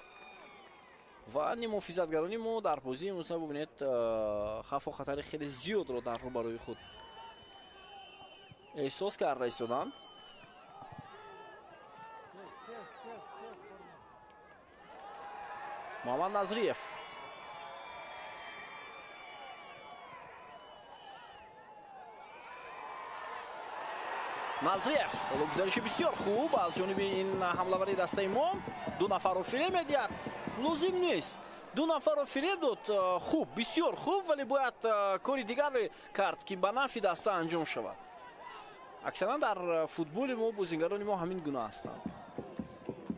Ва муҳофизатгарони мо дар бозии имрӯза бубинед, хавфу хатари хеле зиёдро дар рӯбарӯи худ эҳсос карда истоданд. Муҳаммад Назриев. Назриев ҳоло гузариши бисёр хуб аз ҷониби ин ҳамлавари дастаи мо. Ду нафарро фиреб медиҳад. Лозим нест. Ду нафарро фиреб дод. Хуб, бисёр хуб, вале бояд кори дигаре кард, ки ба нафъи даста анҷом шавад. Аксаран дар футболи мо бозингарони мо ҳамин гуна ҳастанд.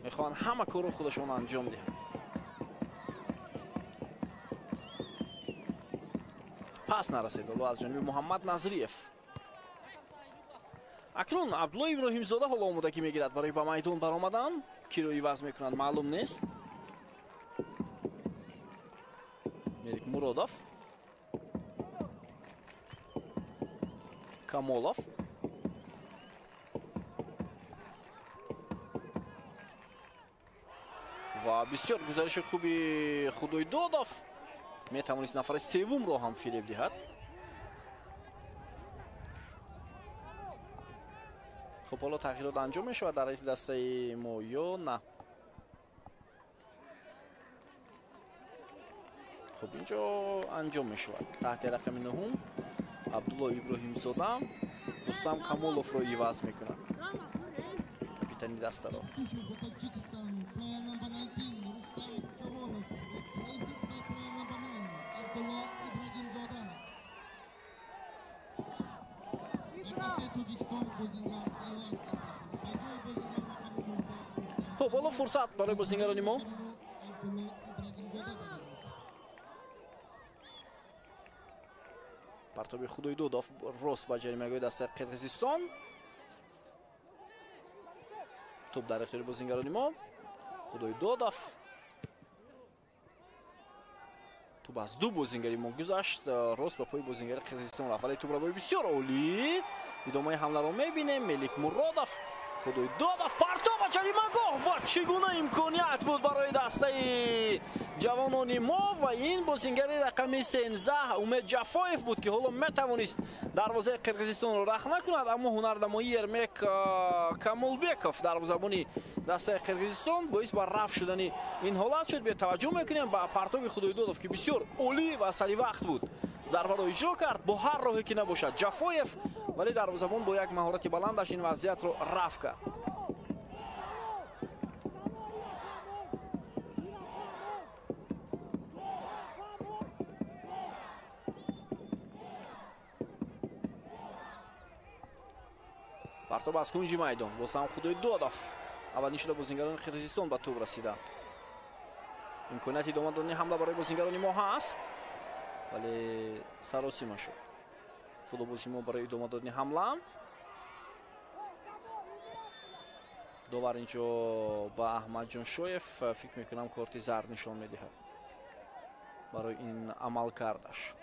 Мехоҳанд ҳама корро худашон анҷом диҳанд. Пас нарасид ҳоло аз ҷониби Муҳаммад Назриев. Акнун Абдулло Иброҳимзода ҳоло омодагӣ мегирад барои ба майдон баромадан. Киро иваз мекунад маълум нест. Мелик Муродов. Камолов. Ва бисёр гузариши хуби Худойдодов. Метавонист нафари севумро ҳам фиреб диҳад. Хуб, ҳоло тағйирот анҷом мешавад дар ҳайати дастаи мо ё на? Хуб, инҷо анҷом мешавад. Таҳти рақами нуҳум Абдулло Иброҳимзода Рустам Камоловро иваз мекунад, капитани дастаро. Хуб, ҳоло фурсат барои бозингарони мо. Партоби Худойдодов рост ба ҷаримагоҳи дастаи Қирғизистон. Тӯб дар ихтиёри бозингарони мо. Худойдодов. Тӯб аз ду бозингари мо гузашт, рост ба пои бозингари Қирғизистон рафт, вале тӯбро бисёр олӣ. Идомаи ҳамларо мебинем. Мелик Муродов, Худойдодов, партоб ба ҷаримагоҳ ва чӣ гуна имконият буд барои дастаи ҷавонони мо. Ва ин бозингари рақами 13 Умед Ҷафоев буд, ки ҳоло метавонист дарвозаи Қирғизистонро рахна кунад, аммо ҳунарнамоии Ермек Камолбеков, дарвозабони дастаи Қирғизистон, боис ба рафт шудани ин ҳолат шуд. Биё таваҷҷӯҳ мекунем ба партоби Худойдодов, ки бисёр олӣ ва саривақт буд. Зарбаро иҷро кард бо ҳар роҳе ки набошад Ҷафоев, вале дарвозабон бо як маҳорати баландаш ин вазъиятро рафт кард. Партоб аз кунҷи майдон, боз ҳам Худойдодов. Аввалин шуда бозингарони Қирғизистон ба тӯб расиданд. Имконияти идома додани ҳамла барои бозингарони мо ҳаст, вале саросима шуд футболбози мо барои идома додани ҳамла. Довар инҷо ба Аҳмадҷон Шоев фикр мекунам корти зард нишон медиҳад барои ин амалкардаш.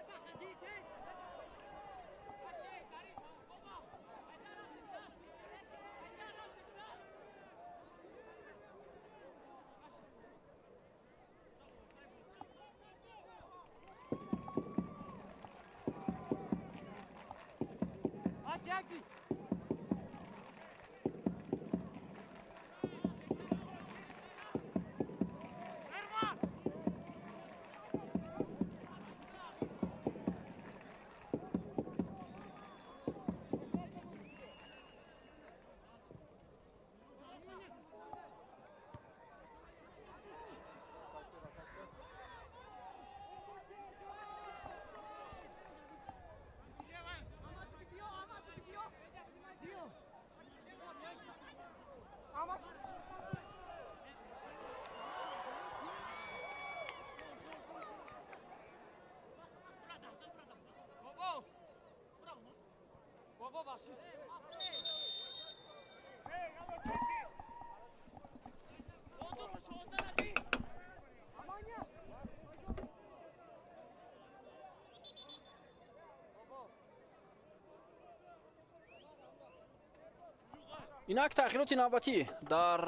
Инак тағйироти навбатӣ дар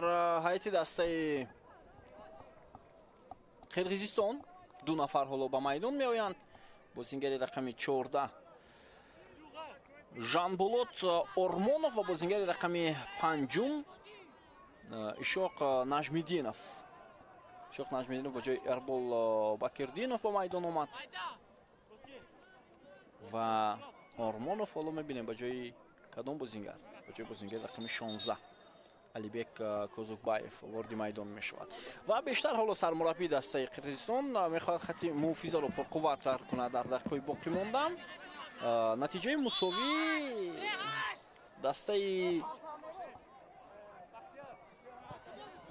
ҳайати дастаи Қирғизистон. Ду нафар ҳоло ба майдон меоянд. Бозингари рақами 14 Жанболот Ормонов ва бозингари рақами 5 Ишоқ Нажмиддинов. Ишоқ Нажмиддинов ба ҷои Эрбол Бакирдинов ба майдон омад ва Ормонов ҳоло мебинем ба ҷои кадом бозингар? Ба ҷои бозингари рақами 16 Алибек Козукбаев вориди майдон мешавад. Ва бештар ҳоло сармураббии дастаи Қирғизистон мехоҳад хати муҳофизаро пурқувваттар кунад дар дақиқаҳои боқӣ монда. Натиҷаи мусовӣ дастаи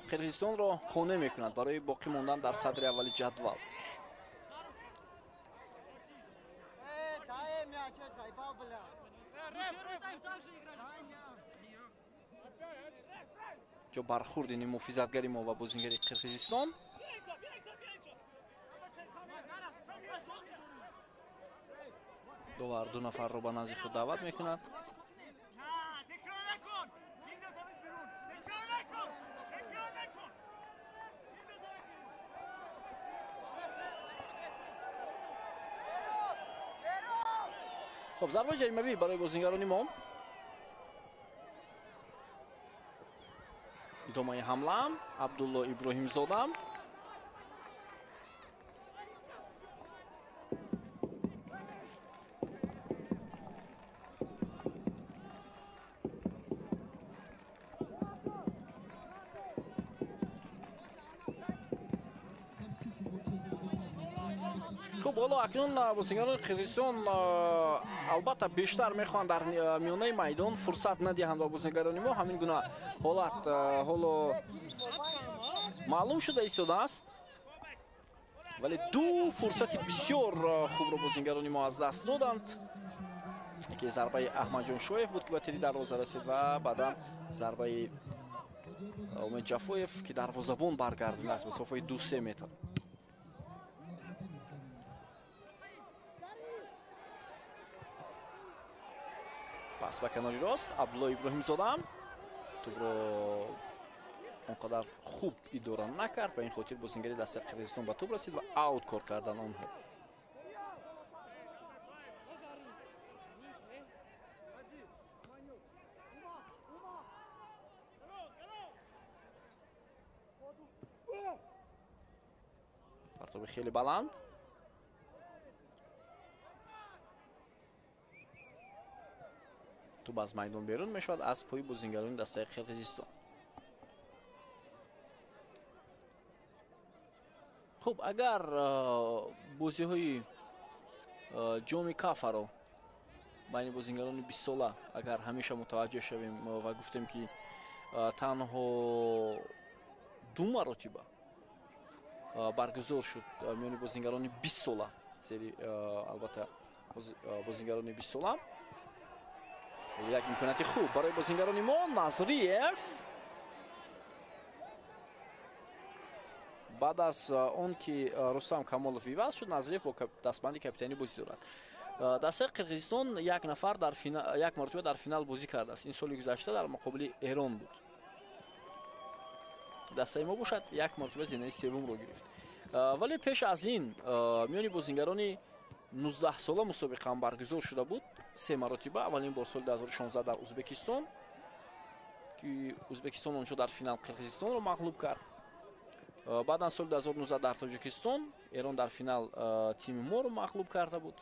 Қирғизистонро қонеъ мекунад барои боқӣ мондан дар садри аввали ҷадвал. Ҷо бархурди муҳофизатгари мо ва бозингари Қирғизистон. Довар ду нафарро ба назди худ даъват мекунад. Хоб, зарбаи ҷаримавӣ барои бозингарони мо. Идомаи ҳамла Абдулло Иброҳимзода. Хуб, ҳоло акнун бозингарони Қирғизистон албатта бештар мехоҳанд дар миёнаи майдон фурсат надиҳанд ба бозингарони мо. Ҳамин гуна ҳолат ҳоло маълум шуда истодааст, вале ду фурсати бисёр хубро бозингарони мо аз даст доданд. Яке зарбаи Аҳмадҷон Шоев буд, ки ба тири дарвоза расид, ва баъдан зарбаи Умед Ҷафоев, ки дарвозабон баргардонд аз масофаи 2-3 метр. Пас ба канори рост Абдулло Иброҳимзода тӯбро он қадар хуб идора накард, ба ин хотир бозингари дастаи Қирғизистон ба тӯб расид ва аут кор кардан онҳо. Партоби хеле баланд. Тӯб аз майдон берун мешавад аз пои бозингарони дастаи Қирғизистон. Хуб, агар бозиҳои ҷоми Кафаро байни бозингарони 20 сола агар ҳамеша мутаваҷҷеҳ шавем ва гуфтем, ки танҳо ду маротиба баргузор шуд миёни бозингарони 20 сола, зери албатта бозингарони 20 сола. Як имконияти хуб барои бозингарони мо. Назриев баъд аз он ки Рустам Камолов иваз шуд, Назриев бо дастбанди капитанӣ бозӣ дорад. Дастаи Қирғизистон як нафар дар финал, як маротиба дар финал бозӣ кардааст. Ин соли гузашта дар муқобили Эрон буд. Дастаи мо бошад як маротиба зинаи севумро гирифт. Вале пеш аз ин миёни бозингарони 19 сола мусобиқа баргузор шуда буд се маротиба. Аввалин бор соли 2016 дар Узбекистон, ки Узбекистон онҷо дар финал Қирғизистонро мағлуб кард. Баъдан соли 2019 дар Тоҷикистон Эрон дар финал тими моро мағлуб карда буд.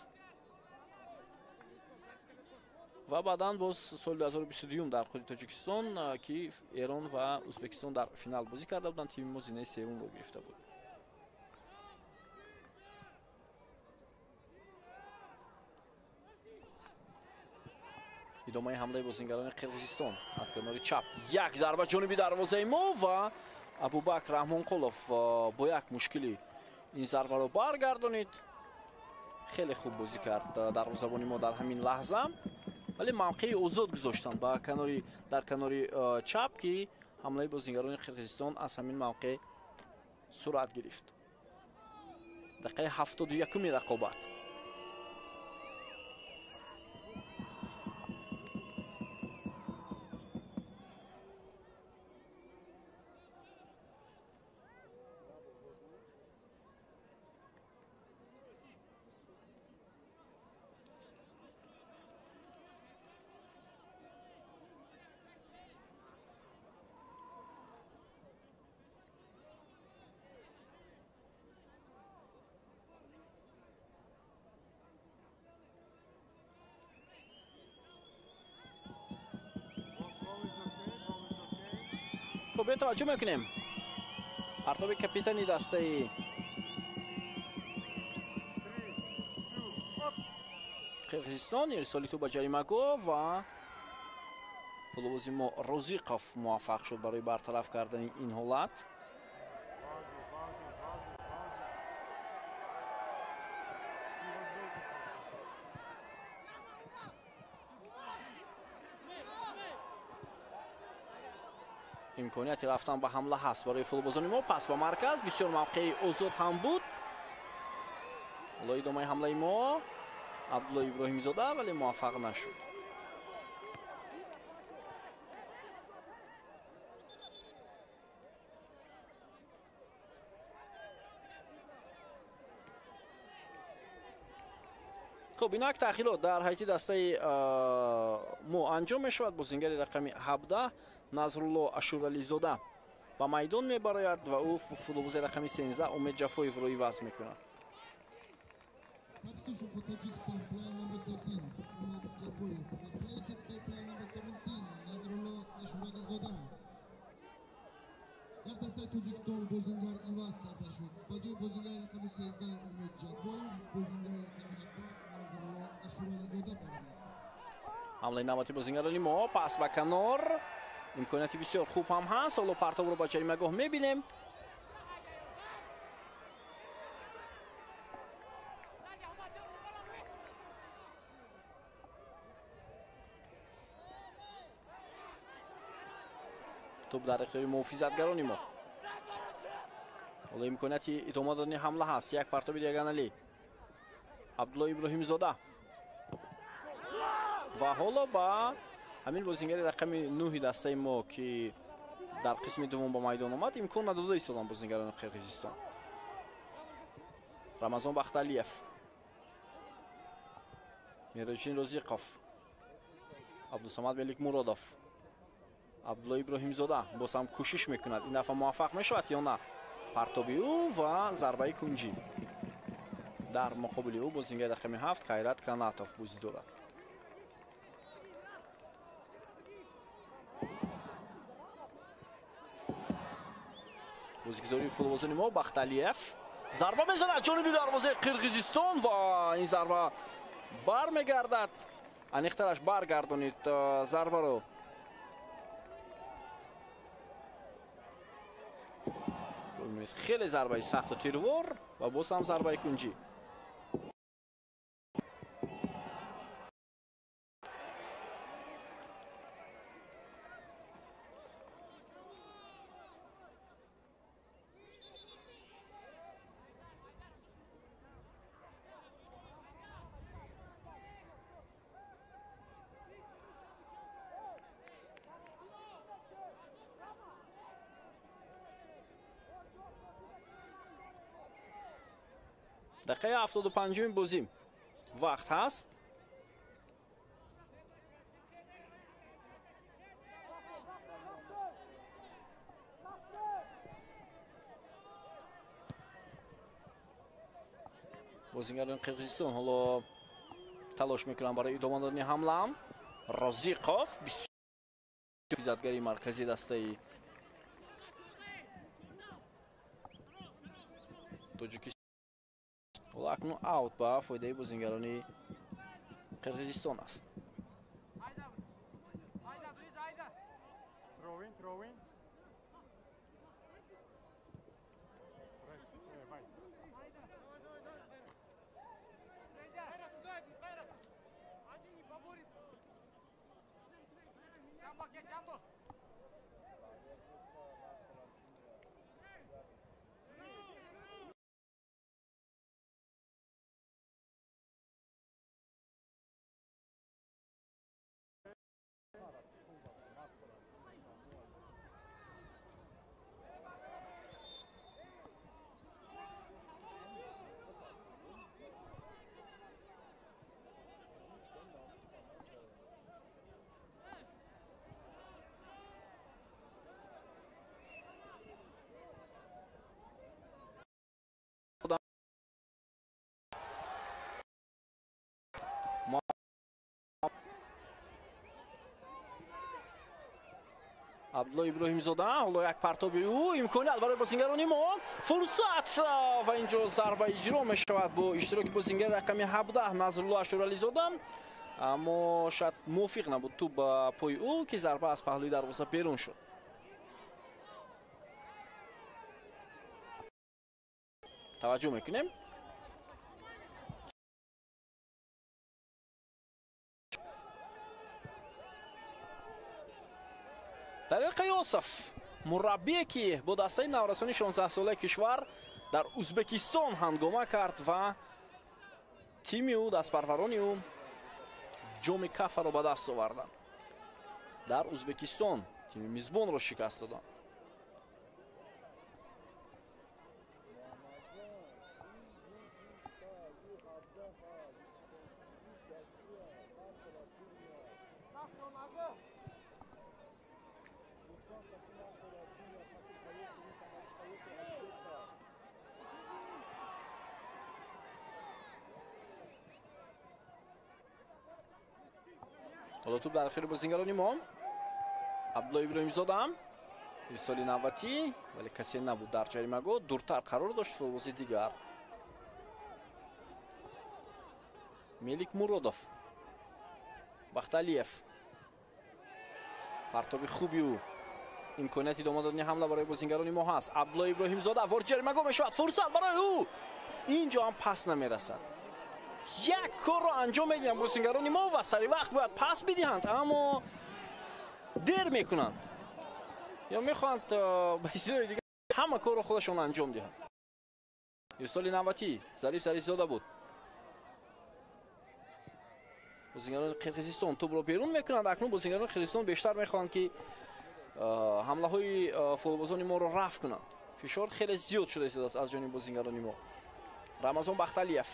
Ва баъдан боз соли 2022 дар худи Тоҷикистон, ки Эрон ва Узбекистон дар финал бозӣ карда буданд, тими мо зинаи севумро гирифта буд. Идомаи ҳамлаи бозингарони Қирғизистон аз канори чап, як зарба ҷониби дарвозаи мо ва Абубакр Раҳмонқулов бо як мушкилӣ ин зарбаро баргардонид. Хеле хуб бозӣ кард дарвозабони мо дар ҳамин лаҳза. Вале мавқеи озод гузоштанд ба канори дар канори чап, ки ҳамлаи бозингарони Қирғизистон аз ҳамин мавқеъ сурат гирифт. Дақиқаи 71-уми рақобат. Хуб, биё таваҷҷӯҳ мекунем. Партоби капитани дастаи Қирғизистон, ирсоли тӯб ба ҷаримагоҳ ва футболбози мо Розиқов муваффақ шуд барои бартараф кардани ин ҳолат. Имконияти рафтан ба ҳамла ҳаст барои футболбозони мо. Пас ба марказ, бисёр мавқеи озод ҳам буд. Ҳоло идомаи ҳамлаи мо, Абдулло Иброҳимзода, вале муваффақ нашуд. Хуб, инак таъхирот дар ҳайати дастаи мо анҷом мешавад. Бозингари рақами 17 Назрулло Ашурализода ба майдон мебарояд ва ӯ футболбози рақами 13 Умед Ҷафоевро иваз мекунад. Дар дастаи Тоҷикистон бозингар иваз карда шуд. Ба ҷои бозингари рақами 13 Умед Ҷафоев, бозингари рақами 17 Назрулло Ашурализода баромад. Ҳамлаи навбати бозингарони мо, пас ба канор, имконияти бисёр хуб ҳам ҳаст. Ҳоло партобро ба ҷаримагоҳ мебинем. Тӯб дар ихтиёри муҳофизатгарони мо. Ҳоло имконияти идома додани ҳамла ҳаст. Як партоби диагоналӣ, Абдулло Иброҳимзода ва ҳоло ба ҳамин бозингари рақами 9 дастаи мо, ки дар қисми дуввум ба майдон омад, имкон надода истоданд бозингарони Қирғизистон. Рамазон Бахталиев, Мироҷин Розиқов, Абдусамад Меликмуродов, Абдулло Иброҳимзода боз ҳам кӯшиш мекунад. Ин дафъа муваффақ мешавад ё на? Партоби ӯ ва зарбаи кунҷӣ. Дар муқобили ӯ бозингари рақами 7 Кайрат Канатов бозӣ дорад. Бозигузории футболбозони мо, Бахталиев зарба мезанад ҷониби дарвозаи Қирғизистон ва ин зарба бармегардад. Аниқтараш баргардонид зарбаро. Хеле зарбаи сахту тирвор ва боз ҳам зарбаи кунҷӣ. Дақиқаи 75-уми бозӣ вақт ҳаст. Бозингарони Қирғизистон ҳоло талош мекунанд барои идома додани ҳамла. Розиқов, муҳофизатгари марказии дастаи Тоҷикистон. Ҳоло акнун аут ба фоидаи бозингарони Қирғизистон аст. Абдулло Иброҳимзода, ҳоло як партоби ӯ, имконият барои бозингарони мо, фурсат ва инҷо зарба иҷро мешавад бо иштироки бозингари рақами 17 Назрулло Ашурализода, аммо шояд мувофиқ набуд тӯб ба пои ӯ, ки зарба аз паҳлӯи дарвоза берун шуд. Таваҷҷӯҳ мекунем. Далер Қиёсов, мураббие ки бо дастаи наврасони 16-солаи кишвар дар Узбекистон ҳангома кард ва тими ӯ, дастпарварони ӯ ҷоми кафаро ба даст оварданд. Дар Узбекистон тими мизбонро шикаст доданд. Ҳоло тӯб дар охири бозингарони мо. Абдулло Иброҳимзода, ирсоли навбатӣ, вале касе набуд дар ҷаримагоҳ, дуртар қарор дошт футболбози дигар. Мелик Муродов, Бахталиев, партоби хуби ӯ, имконияти идома додани ҳамла барои бозингарони мо ҳаст. Абдулло Иброҳимзода ворид ҷаримагоҳ мешавад, фурсат барои ӯ, инҷо ҳам пас намерасад. Як корро анҷом медиҳанд бозингарони мо ва сари вақт бояд пас бидиҳанд, аммо дер мекунанд ё мехоҳанд ба истилоҳи дигар ҳама корро худашон анҷом диҳанд. Ирсоли навбатӣ Зариф Зарифзода буд. Бозингарони Қирғизистон тӯбро берун мекунанд. Акнун бозингарони Қирғизистон бештар мехоҳанд, ки ҳамлаҳои футболбозони моро рафъ кунанд. Фишор хеле зиёд шуда истодааст аз ҷониби бозингарони мо. Рамазон Бахталиев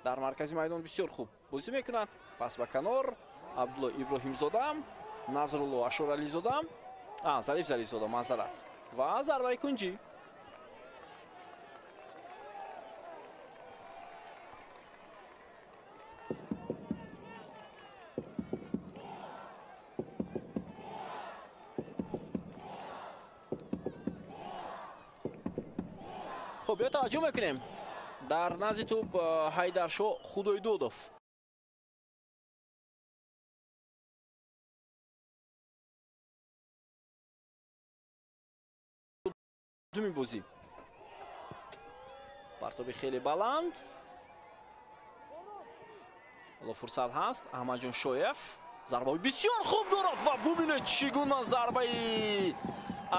дар маркази майдон бисёр хуб бозӣ мекунад. Пас ба канор Абдулло Иброҳимзода, Назрулло Ашурализода, Зариф Зарифзода, маъзарат, ва зарбаи кунҷӣ. Хуб, биё таваҷҷӯҳ мекунем. Дар назди тӯб Ҳайдаршо Худойдодов. Думи бозӣ. Партоби хеле баланд. Ҳоло фурсат ҳаст. Аҳмадҷон Шоев зарбаи бисёр хуб дорад ва бубинед чӣ гуна зарбаи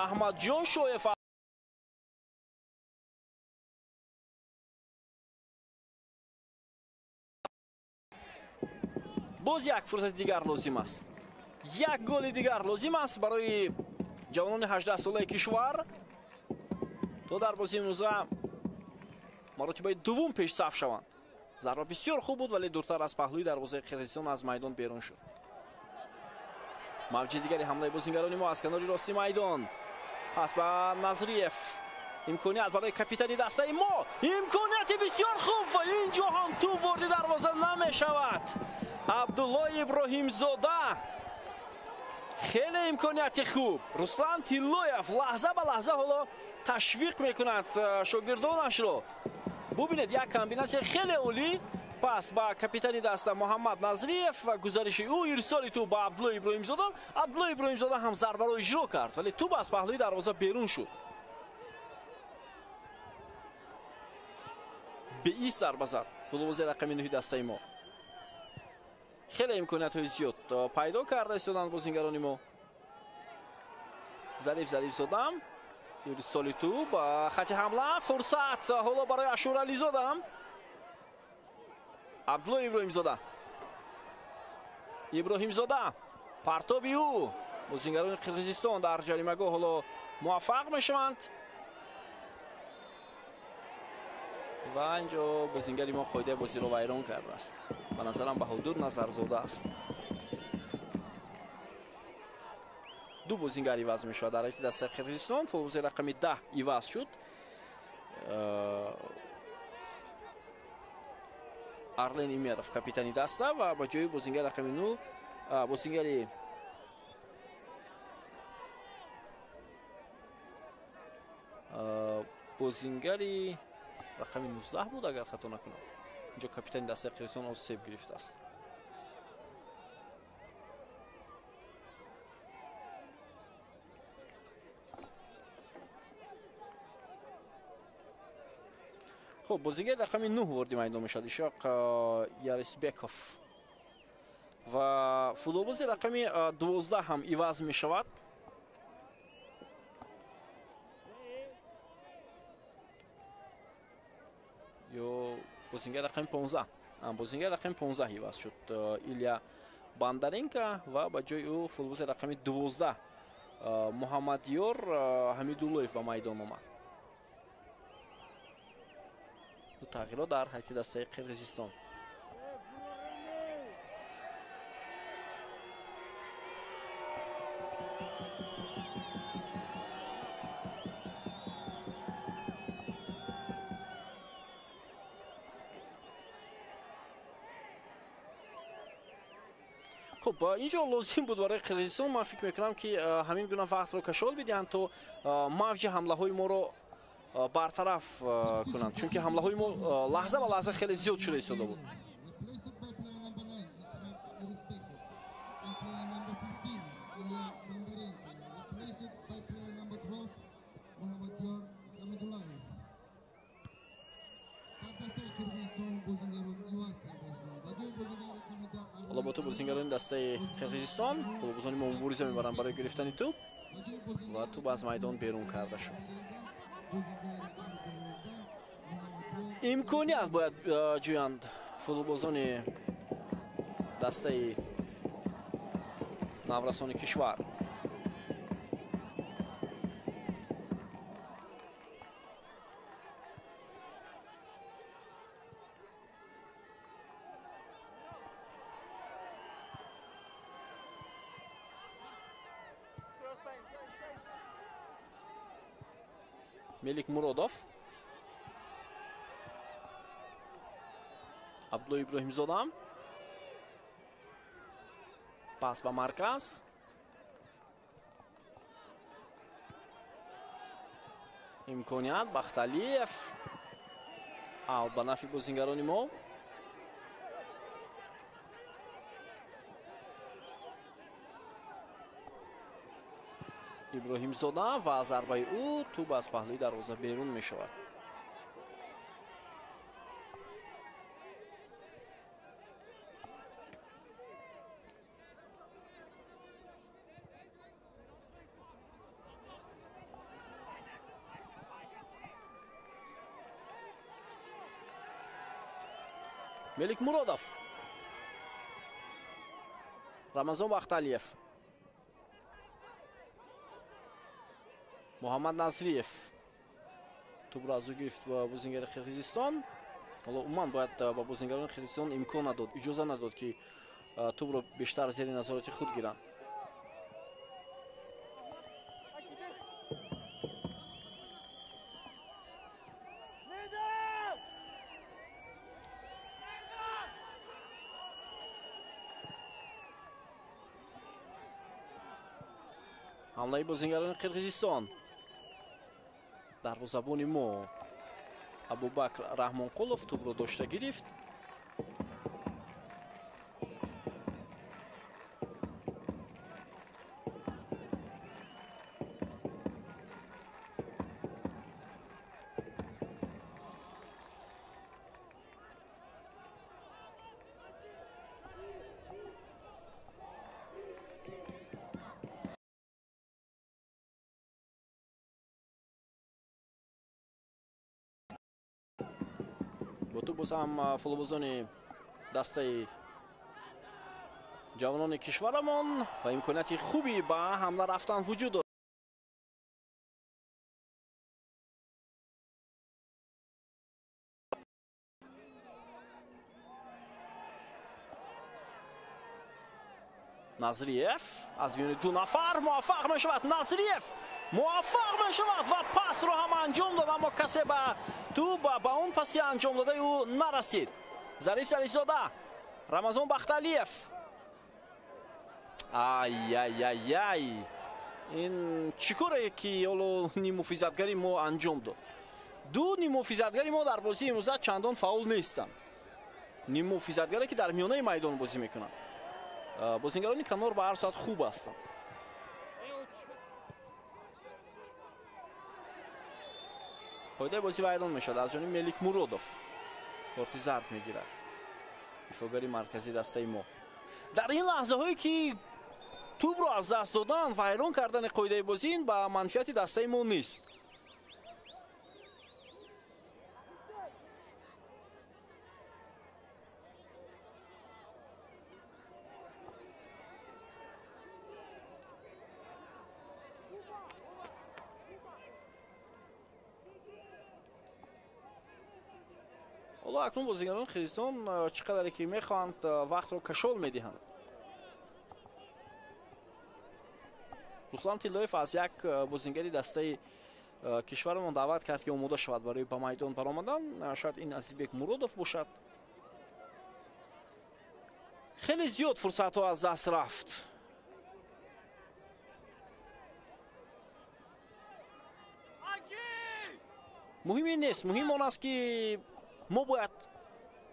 Аҳмадҷон Шоев. Боз як фурсати дигар лозим аст. Як голи дигар лозим аст барои ҷавонони 18-солаи кишвар то дар бозии имрӯза маротибаи дуввум пешсаф шаванд. Зарба бисёр хуб буд, вале дуртар аз паҳлӯи дарвозаи Қирғизистон аз майдон берун шуд. Мавҷи дигари ҳамлаи бозингарони мо аз канори рости майдон. Пас ба Назриев. Имконият барои капитани дастаи мо. Имконияти бисёр хуб ва инҷо ҳам тӯб ворди дарвоза намешавад. Абдулло Иброҳимзода, хеле имконияти хуб. Руслан Тиллоев лаҳза ба лаҳза ҳоло ташвиқ мекунад шогирдонашро. Бубинед, як комбинатсия хеле олӣ. Пас ба капитани даста Муҳаммад Назриев ва гузариши ӯ, ирсоли тӯб ба Абдулло Иброҳимзода. Абдулло Иброҳимзода ҳам зарбаро иҷро кард, вале тӯб аз паҳлӯи дарвоза берун шуд. Беист зарба зад футболбози рақами 9 дастаи мо. Хеле имкониятҳои зиёд пайдо карда истоданд бозингарони мо. Зариф Зарифзода ирсоли тӯб, хати ҳамла, фурсат ҳоло барои Ашурализода. Абдулло Иброҳимзода. Иброҳимзода партоби ӯ. Бозингарони Қирғизистон дар ҷаримагоҳ ҳоло муваффақ мешаванд. Ва инҷо бозингари мо қоидаи бозиро вайрон кардааст. Ба назарам Баҳодур Назарзода аст. Ду бозингар иваз мешавад дар ҳайати дастаи Қирғизистон. Футболбози рақами 10 иваз шуд. Арлен Имеров капитани даста ва ба ҷои бозингари рақами 9 бозингари бозингари рақами 19 буд, агар хато накунам. Инҷо капитани дастаи Қирғизистон осеб гирифтааст. Хуб, бозигари рақами 9 ворди майдон мешавад, Ишоқ Ярисбеков. Ва футболбози рақами 12 ҳам иваз мешавад. Ё бозингари рақами 15. Бозингари рақами 15 иваз шуд, Илья Бондаренко, ва ба ҷои ӯ футболбози рақами 12 Муҳаммадёр Ҳамидуллоев ба майдон омад. Ду тағйирот дар ҳайати дастаи Қирғизистон. Хуб, инҷо лозим буд барои Қирғизистон, ман фикр мекунам, ки ҳамин гуна вақтро кашол бидиҳанд, то мавҷи ҳамлаҳои моро бартараф кунанд, чунки ҳамлаҳои мо лаҳза ба лаҳза хеле зиёд шуда истода буд. Ҳоло бо тӯб бозингарони дастаи Қирғизистон, футболбозони мо мубориза мебаранд барои гирифтани тӯб ва тӯб аз майдон берун карда шуд. Имконият бояд ҷӯянд футболбозони дастаи наврасони кишвар. Мелик Муродов, Абдулло Иброҳимзода, пас ба марказ. Имконият Бахталиев, аут ба нафи бозингарони мо. Иброҳимзода ва зарбаи ӯ тӯб аз паҳлӯи дарвоза берун мешавад. Мелик Муродов, Рамазон Бахталиев, Муҳаммад Назриев тӯбро аз ӯ гирифт ба бозингари Қирғизистон. Ҳоло умуман бояд ба бозингарони Қирғизистон имкон надод, иҷоза надод, ки тӯбро бештар зери назорати худ гиранд. Ҳамлаи бозингарони Қирғизистон. Дарвозабони мо Абубакр Раҳмонқулов тӯбро дошта гирифт. Бо тӯб боз ҳам футболбозони дастаи ҷавонони кишварамон ва имконияти хуби ба ҳамла рафтан вуҷуд дорад. Назриев аз миёни ду нафар муваффақ мешавад. Назриев муваффақ мешавад ва пасро ҳам анҷом дод, аммо касе ба тӯб ба он паси анҷом додаи ӯ нарасид. Зариф Зарифзода, Рамазон Бахталиев. Ай-яй-яй-яй, ин чӣ коре ки ҳоло ниммуҳофизатгари мо анҷом дод? Ду ниммуҳофизатгари мо дар бозии имрӯза чандон фаъол нестанд. Ниммуҳофизатгаре ки дар миёнаи майдон бозӣ мекунанд. Бозингарони канор ба ҳар соат хуб ҳастанд. Қоидаи бозӣ вайрон мешавад аз ҷониби Мелик Муродов. Корти зард мегирад ифогари марказии дастаи мо. Дар ин лаҳзаҳое ки тӯбро аз даст додан, вайрон кардани қоидаи бозӣ ин ба манфиати дастаи мо нест. Ҳоло акнун бозигарони Қирғизистон чӣ қадаре ки мехоҳанд вақтро кашол медиҳанд. Руслан Тиллоев аз як бозингари дастаи кишварамон даъват кард ки омода шавад барои ба майдон баромадан. Шояд ин Азизбек Муродов бошад. Хеле зиёд фурсатҳо аз даст рафт. Муҳим ин нест, муҳим он аст ки мо бояд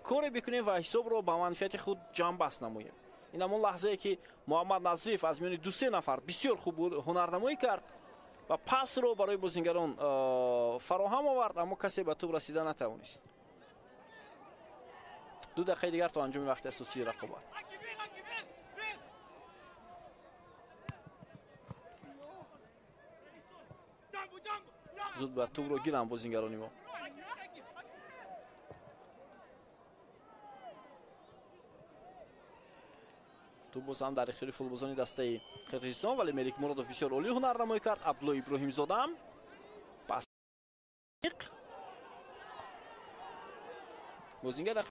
коре бикунем ва ҳисобро ба манфиати худ ҷамъбаст намоем. Ин ҳамон лаҳзае ки Муҳаммад Назриев аз миёни ду-се нафар бисёр хуб ҳунарнамоӣ кард ва пасро барои бозингарон фароҳам овард, аммо касе ба тӯб расида натавонист. 2 дақиқаи дигар то анҷоми вақти асосии рақобат. Зуд ба тӯбро гиранд бозингарони мо. Тӯб боз ҳам дар ихтиёри футболбозони дастаи Қирғизистон, вале Мелик Муродов бисёр олӣ ҳунарнамоӣ кард. Абдулло Иброҳимзода ҳам пас бозингар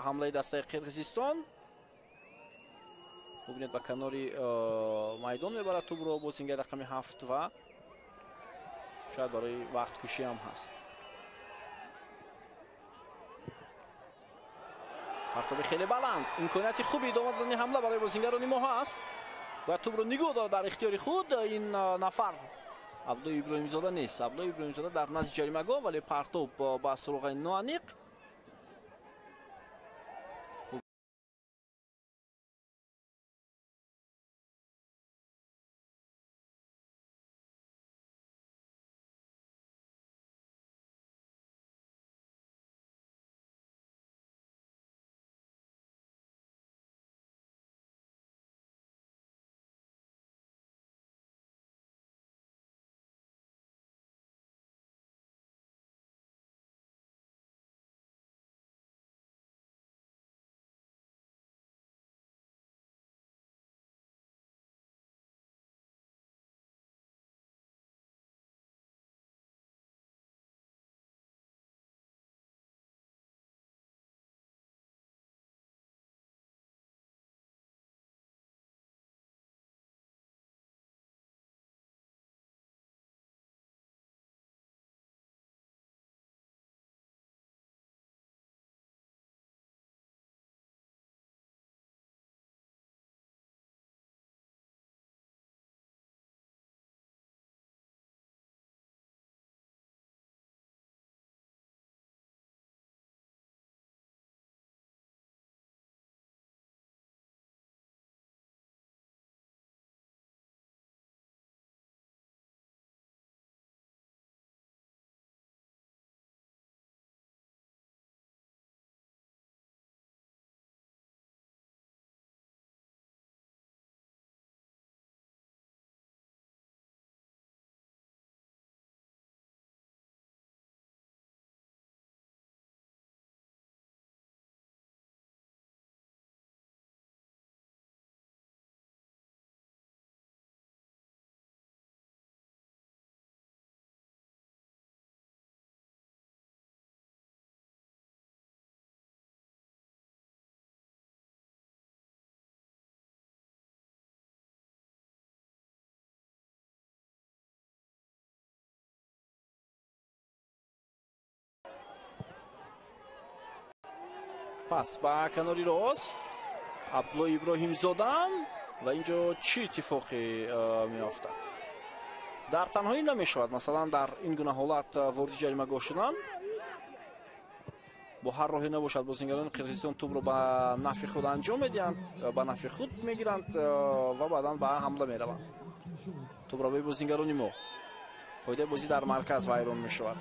ҳамлаи дастаи Қирғизистон. Бубинед, ба канори майдон мебарад тӯбро бозингар рақами 7 ва шояд барои вақткушӣ ҳам ҳаст. Партоби хеле баланд, имконияти хуби идома додани ҳамла барои бозингарони мо ҳаст ва тӯбро нигоҳ дорад дар ихтиёри худ. Ин нафар Абдулло Иброҳимзода нест. Абдулло Иброҳимзода дар назди ҷаримагоҳ, вале партоб ба суроғаи ноаниқ. Пас ба канори рост Абдулло Иброҳимзода ва инҷо чӣ иттифоқе меафтад? Дар танҳоӣ намешавад, масалан дар ин гуна ҳолат вориди ҷаримагоҳ шудан. Бо ҳар роҳе набошад, бозингарони Қирғизистон тӯбро ба нафъи худ анҷом медиҳанд, ба нафъи худ мегиранд ва баъдан ба ҳамла мераванд. Тӯбро ба бозингарони мо. Қоидаи бозӣ дар марказ вайрон мешавад.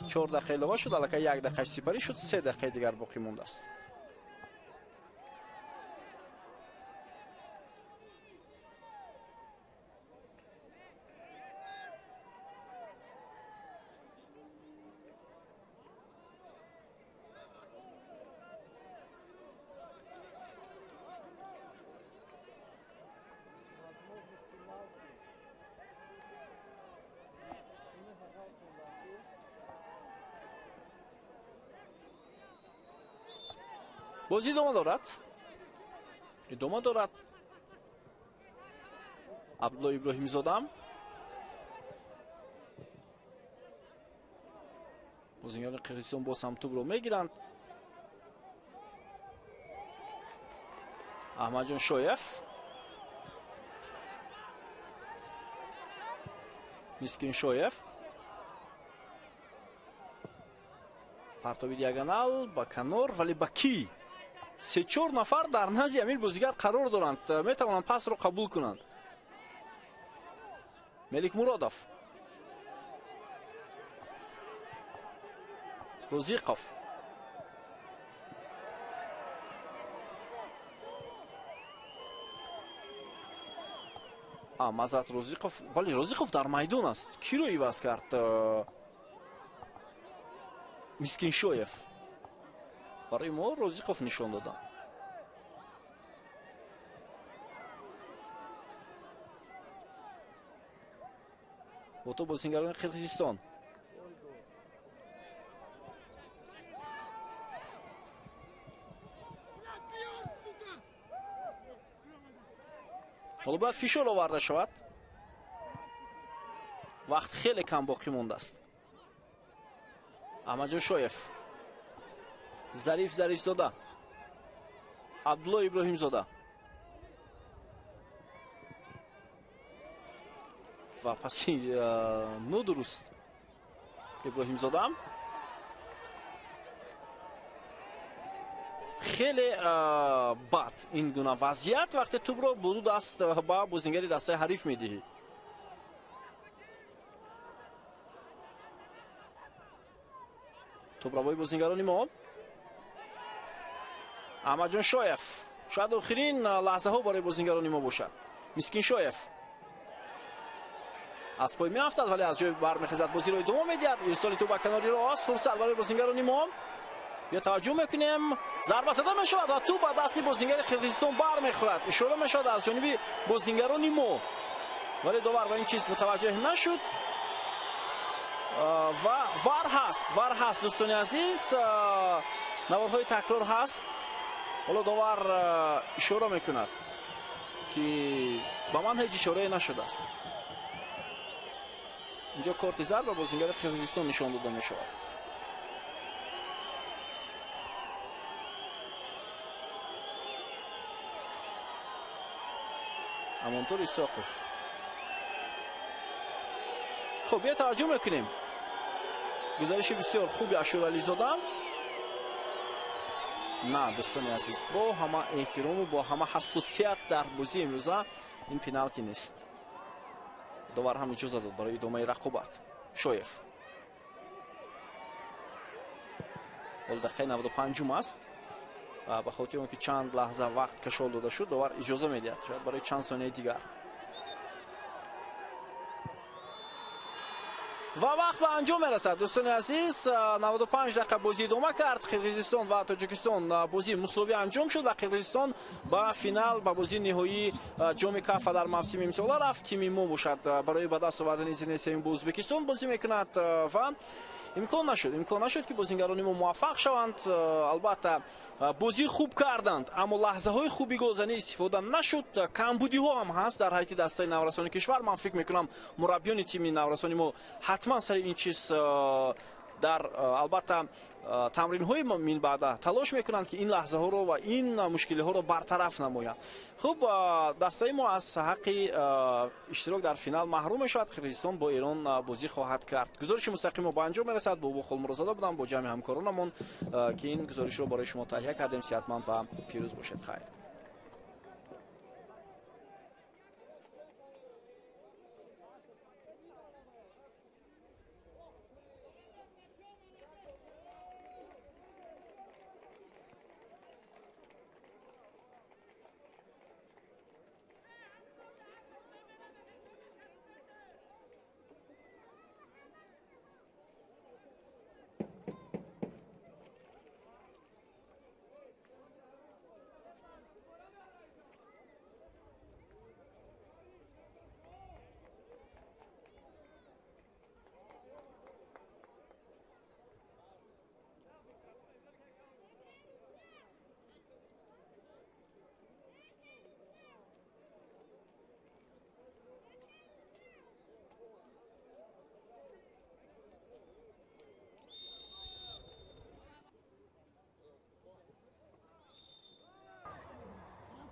4 дақиқа илова шуд, аллакай 1 дақиқаш сипарӣ шуд, 3 дақиқаи дигар боқӣ мондааст. Бозӣ идома дорад. Идома дорад. Абдулло Иброҳимзода. Бозингарони Қирғизистон боз ҳам тӯбро мегиранд. Аҳмадҷон Шоев. Мискин Шоев. Партоби диагонал ба канор, вале ба кӣ? 3-4 нафар дар назди амир бозигар қарор доранд, метавонанд пасро қабул кунанд. Мелик Муродов. Розиқов. Мазрат Розиқов, вале Розиқов дар майдон аст. Киро иваз кард? Мискиншоев. Барои мо Розиқов нишон доданд. Бо то бозингарони Қирғизистон. Ҳоло бояд фишор оварда шавад. Вақт хеле кам боқӣ мондааст. Аҳмадҷон Шоев. Зариф Зарифзода. Абдулло Иброҳимзода. Ва паси нодуруст Иброҳимзода. Хеле бад ин гуна вазъият, вақте тӯбро бо ду даст ба бозингари дастаи ҳариф медиҳӣ. Тӯбравои бозингарони мо. Аҳмадҷон Шоев. Шояд охирин лаҳзаҳо барои бозингарони мо бошад. Мискин Шоев аз пой меафтад, вале аз ҷой бармехезад, бозиро идома медиҳад. Ирсоли тӯб ба канори рост, фурсат барои бозингарони мо. Ё таваҷҷӯҳ мекунем, зарба зада мешавад ва тӯб ба дасти бозингари Қирғизистон бармехӯрад. Ишора мешавад аз ҷониби бозингарони мо, вале довар ба ин чиз мутаваҷҷеҳ нашуд. Ва вар ҳаст, вар ҳаст, дӯстони азиз, наворҳои такрор ҳаст. Ҳоло довар ишора мекунад, ки ба ман ҳеҷ ишорае нашудааст. Инҷо корти зард ба бозингари Қирғизистон нишон дода мешавад. Амонтур Исоқов. Хуб, бия таваҷҷӯҳ мекунем. Гузариши бисёр хуби Ашурализода. На, дӯстони азиз, бо ҳама эҳтирому бо ҳама ҳассосият дар бозии имрӯза ин пеналти нест. Довар ҳам иҷоза дод барои идомаи рақобат. Шоев. Ҳол дақиқаи 95 аст. Ва ба хотири он ки чанд лаҳза вақт кашол дода шуд, довар иҷоза медиҳад, шояд барои чанд сонияи дигар. Ва вақт ба анҷом мерасад, дӯстони азиз. 95 дақиқа бозӣ идома кард. Қирғизистон ва Тоҷикистон бозии мусовӣ анҷом шуд ва Қирғизистон ба финал, ба бозии ниҳоии ҷоми Кафа дар мавсими имсола рафт. Тими мо бошад барои ба даст овардани зинаи сеюм бо Ӯзбекистон бозӣ мекунад ва имкон нашуд ки бозингарони мо муваффақ шаванд. Албатта бозӣ хуб карданд, аммо лаҳзаҳои хуби голзанӣ истифода нашуд. Камбудиҳо ҳам ҳаст дар ҳайати дастаи наврасони кишвар. Ман фикр мекунам мураббиёни тими наврасони мо ҳатман сари ин чиз Дар албатта тамринҳои минбаъда талош мекунанд, ки ин лаҳзаҳоро ва ин мушкилиҳоро бартараф намоянд. Хуб, дастаи мо аз ҳаққи иштирок дар финал маҳрум мешавад. Қирғизистон бо Эрон бозӣ хоҳад кард. Гузориши мустақим мо ба анҷом мерасад. Бобо Холмурозода будам бо ҷамъи ҳамкоронамон, ки ин гузоришро барои шумо таҳия кардем. Сиҳатманд ва пирӯз бошед. Хайр.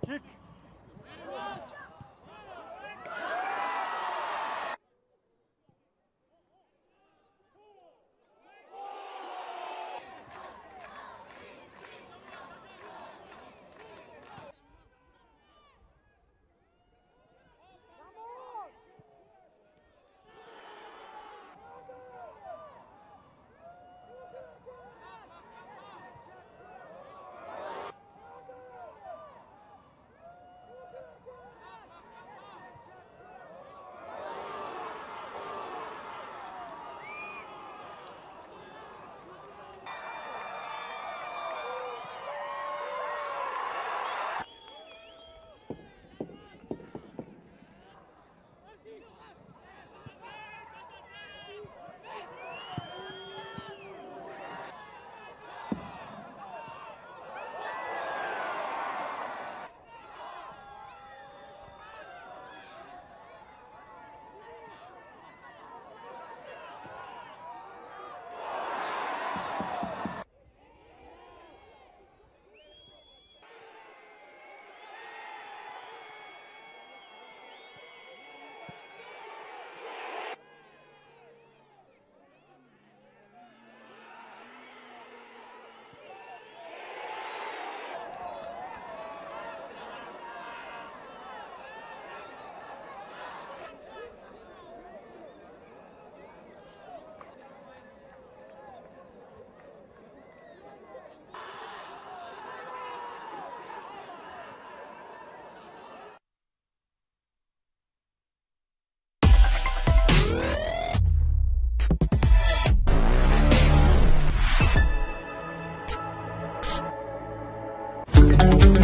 Kick.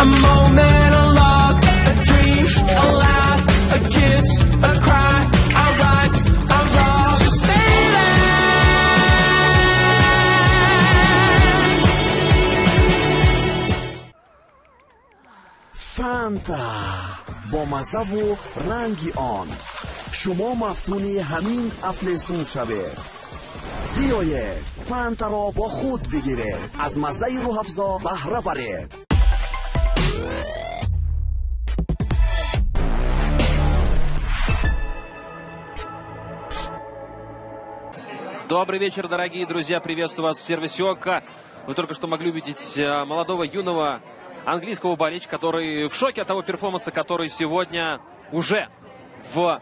A moment of love, a dream, a laugh, a kiss, a cry, our rights, our wrongs, just stay there. Фанта бо маззаву ранги он. Шумо мафтуни ҳамин афлесун шавед. Биёед, Фантаро бо худ бигиред. Аз маззаи рӯҳафзо баҳра баред. Добрый вечер, дорогие друзья. Приветствую вас в сервисе ОККО. Вы только что могли увидеть молодого, юного английского болельщика, который в шоке от того перформанса, который сегодня уже в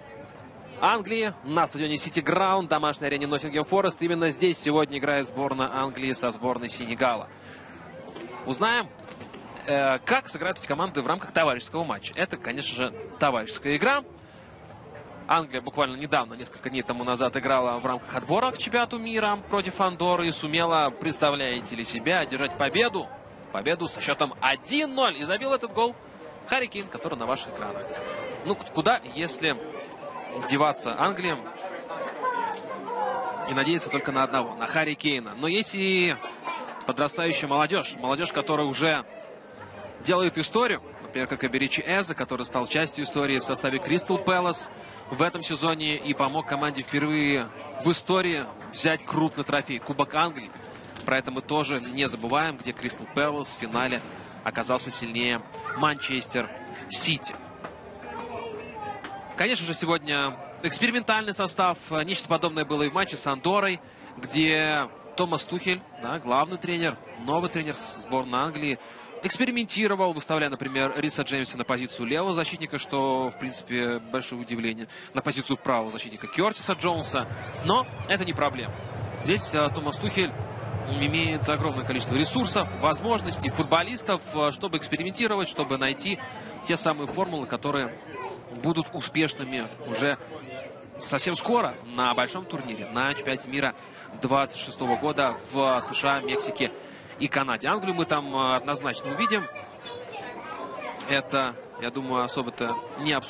Англии, на стадионе Сити Граунд, домашней арене Ноттингем Форест. Именно здесь сегодня играет сборная Англии со сборной Сенегала. Узнаем, как сыграют эти команды в рамках товарищеского матча. Это, конечно же, товарищеская игра. Англия буквально недавно, несколько дней тому назад, играла в рамках отбора к чемпионату мира против Андорры и сумела, представляете ли себя, одержать победу. Победу со счетом 1-0. И забил этот гол Харри Кейн, который на ваших экранах. Ну, куда, если деваться Англии и надеяться только на одного, на Харри Кейна. Но есть и подрастающая молодежь. Молодежь, которая уже делает историю. Например, как Эберечи Эзе, который стал частью истории в составе Кристал Пэлас в этом сезоне и помог команде впервые в истории взять крупный трофей — Кубок Англии. Про это мы тоже не забываем, где Кристал Пэлас в финале оказался сильнее Манчестер Сити. Конечно же, сегодня экспериментальный состав. Нечто подобное было и в матче с Андорой, где Томас Тухель, да, главный тренер, новый тренер сборной Англии, экспериментировал, выставляя, например, Риса Джеймса на позицию левого защитника, что, в принципе, большое удивление, на позицию правого защитника Кертиса Джонса. Но это не проблема. Здесь Томас Тухель имеет огромное количество ресурсов, возможностей, футболистов, чтобы экспериментировать, чтобы найти те самые формулы, которые будут успешными уже совсем скоро на большом турнире, на чемпионате мира 26 года в США, Мексике и Канаде. Англию мы там однозначно увидим. Это, я думаю, особо-то не обсуждается.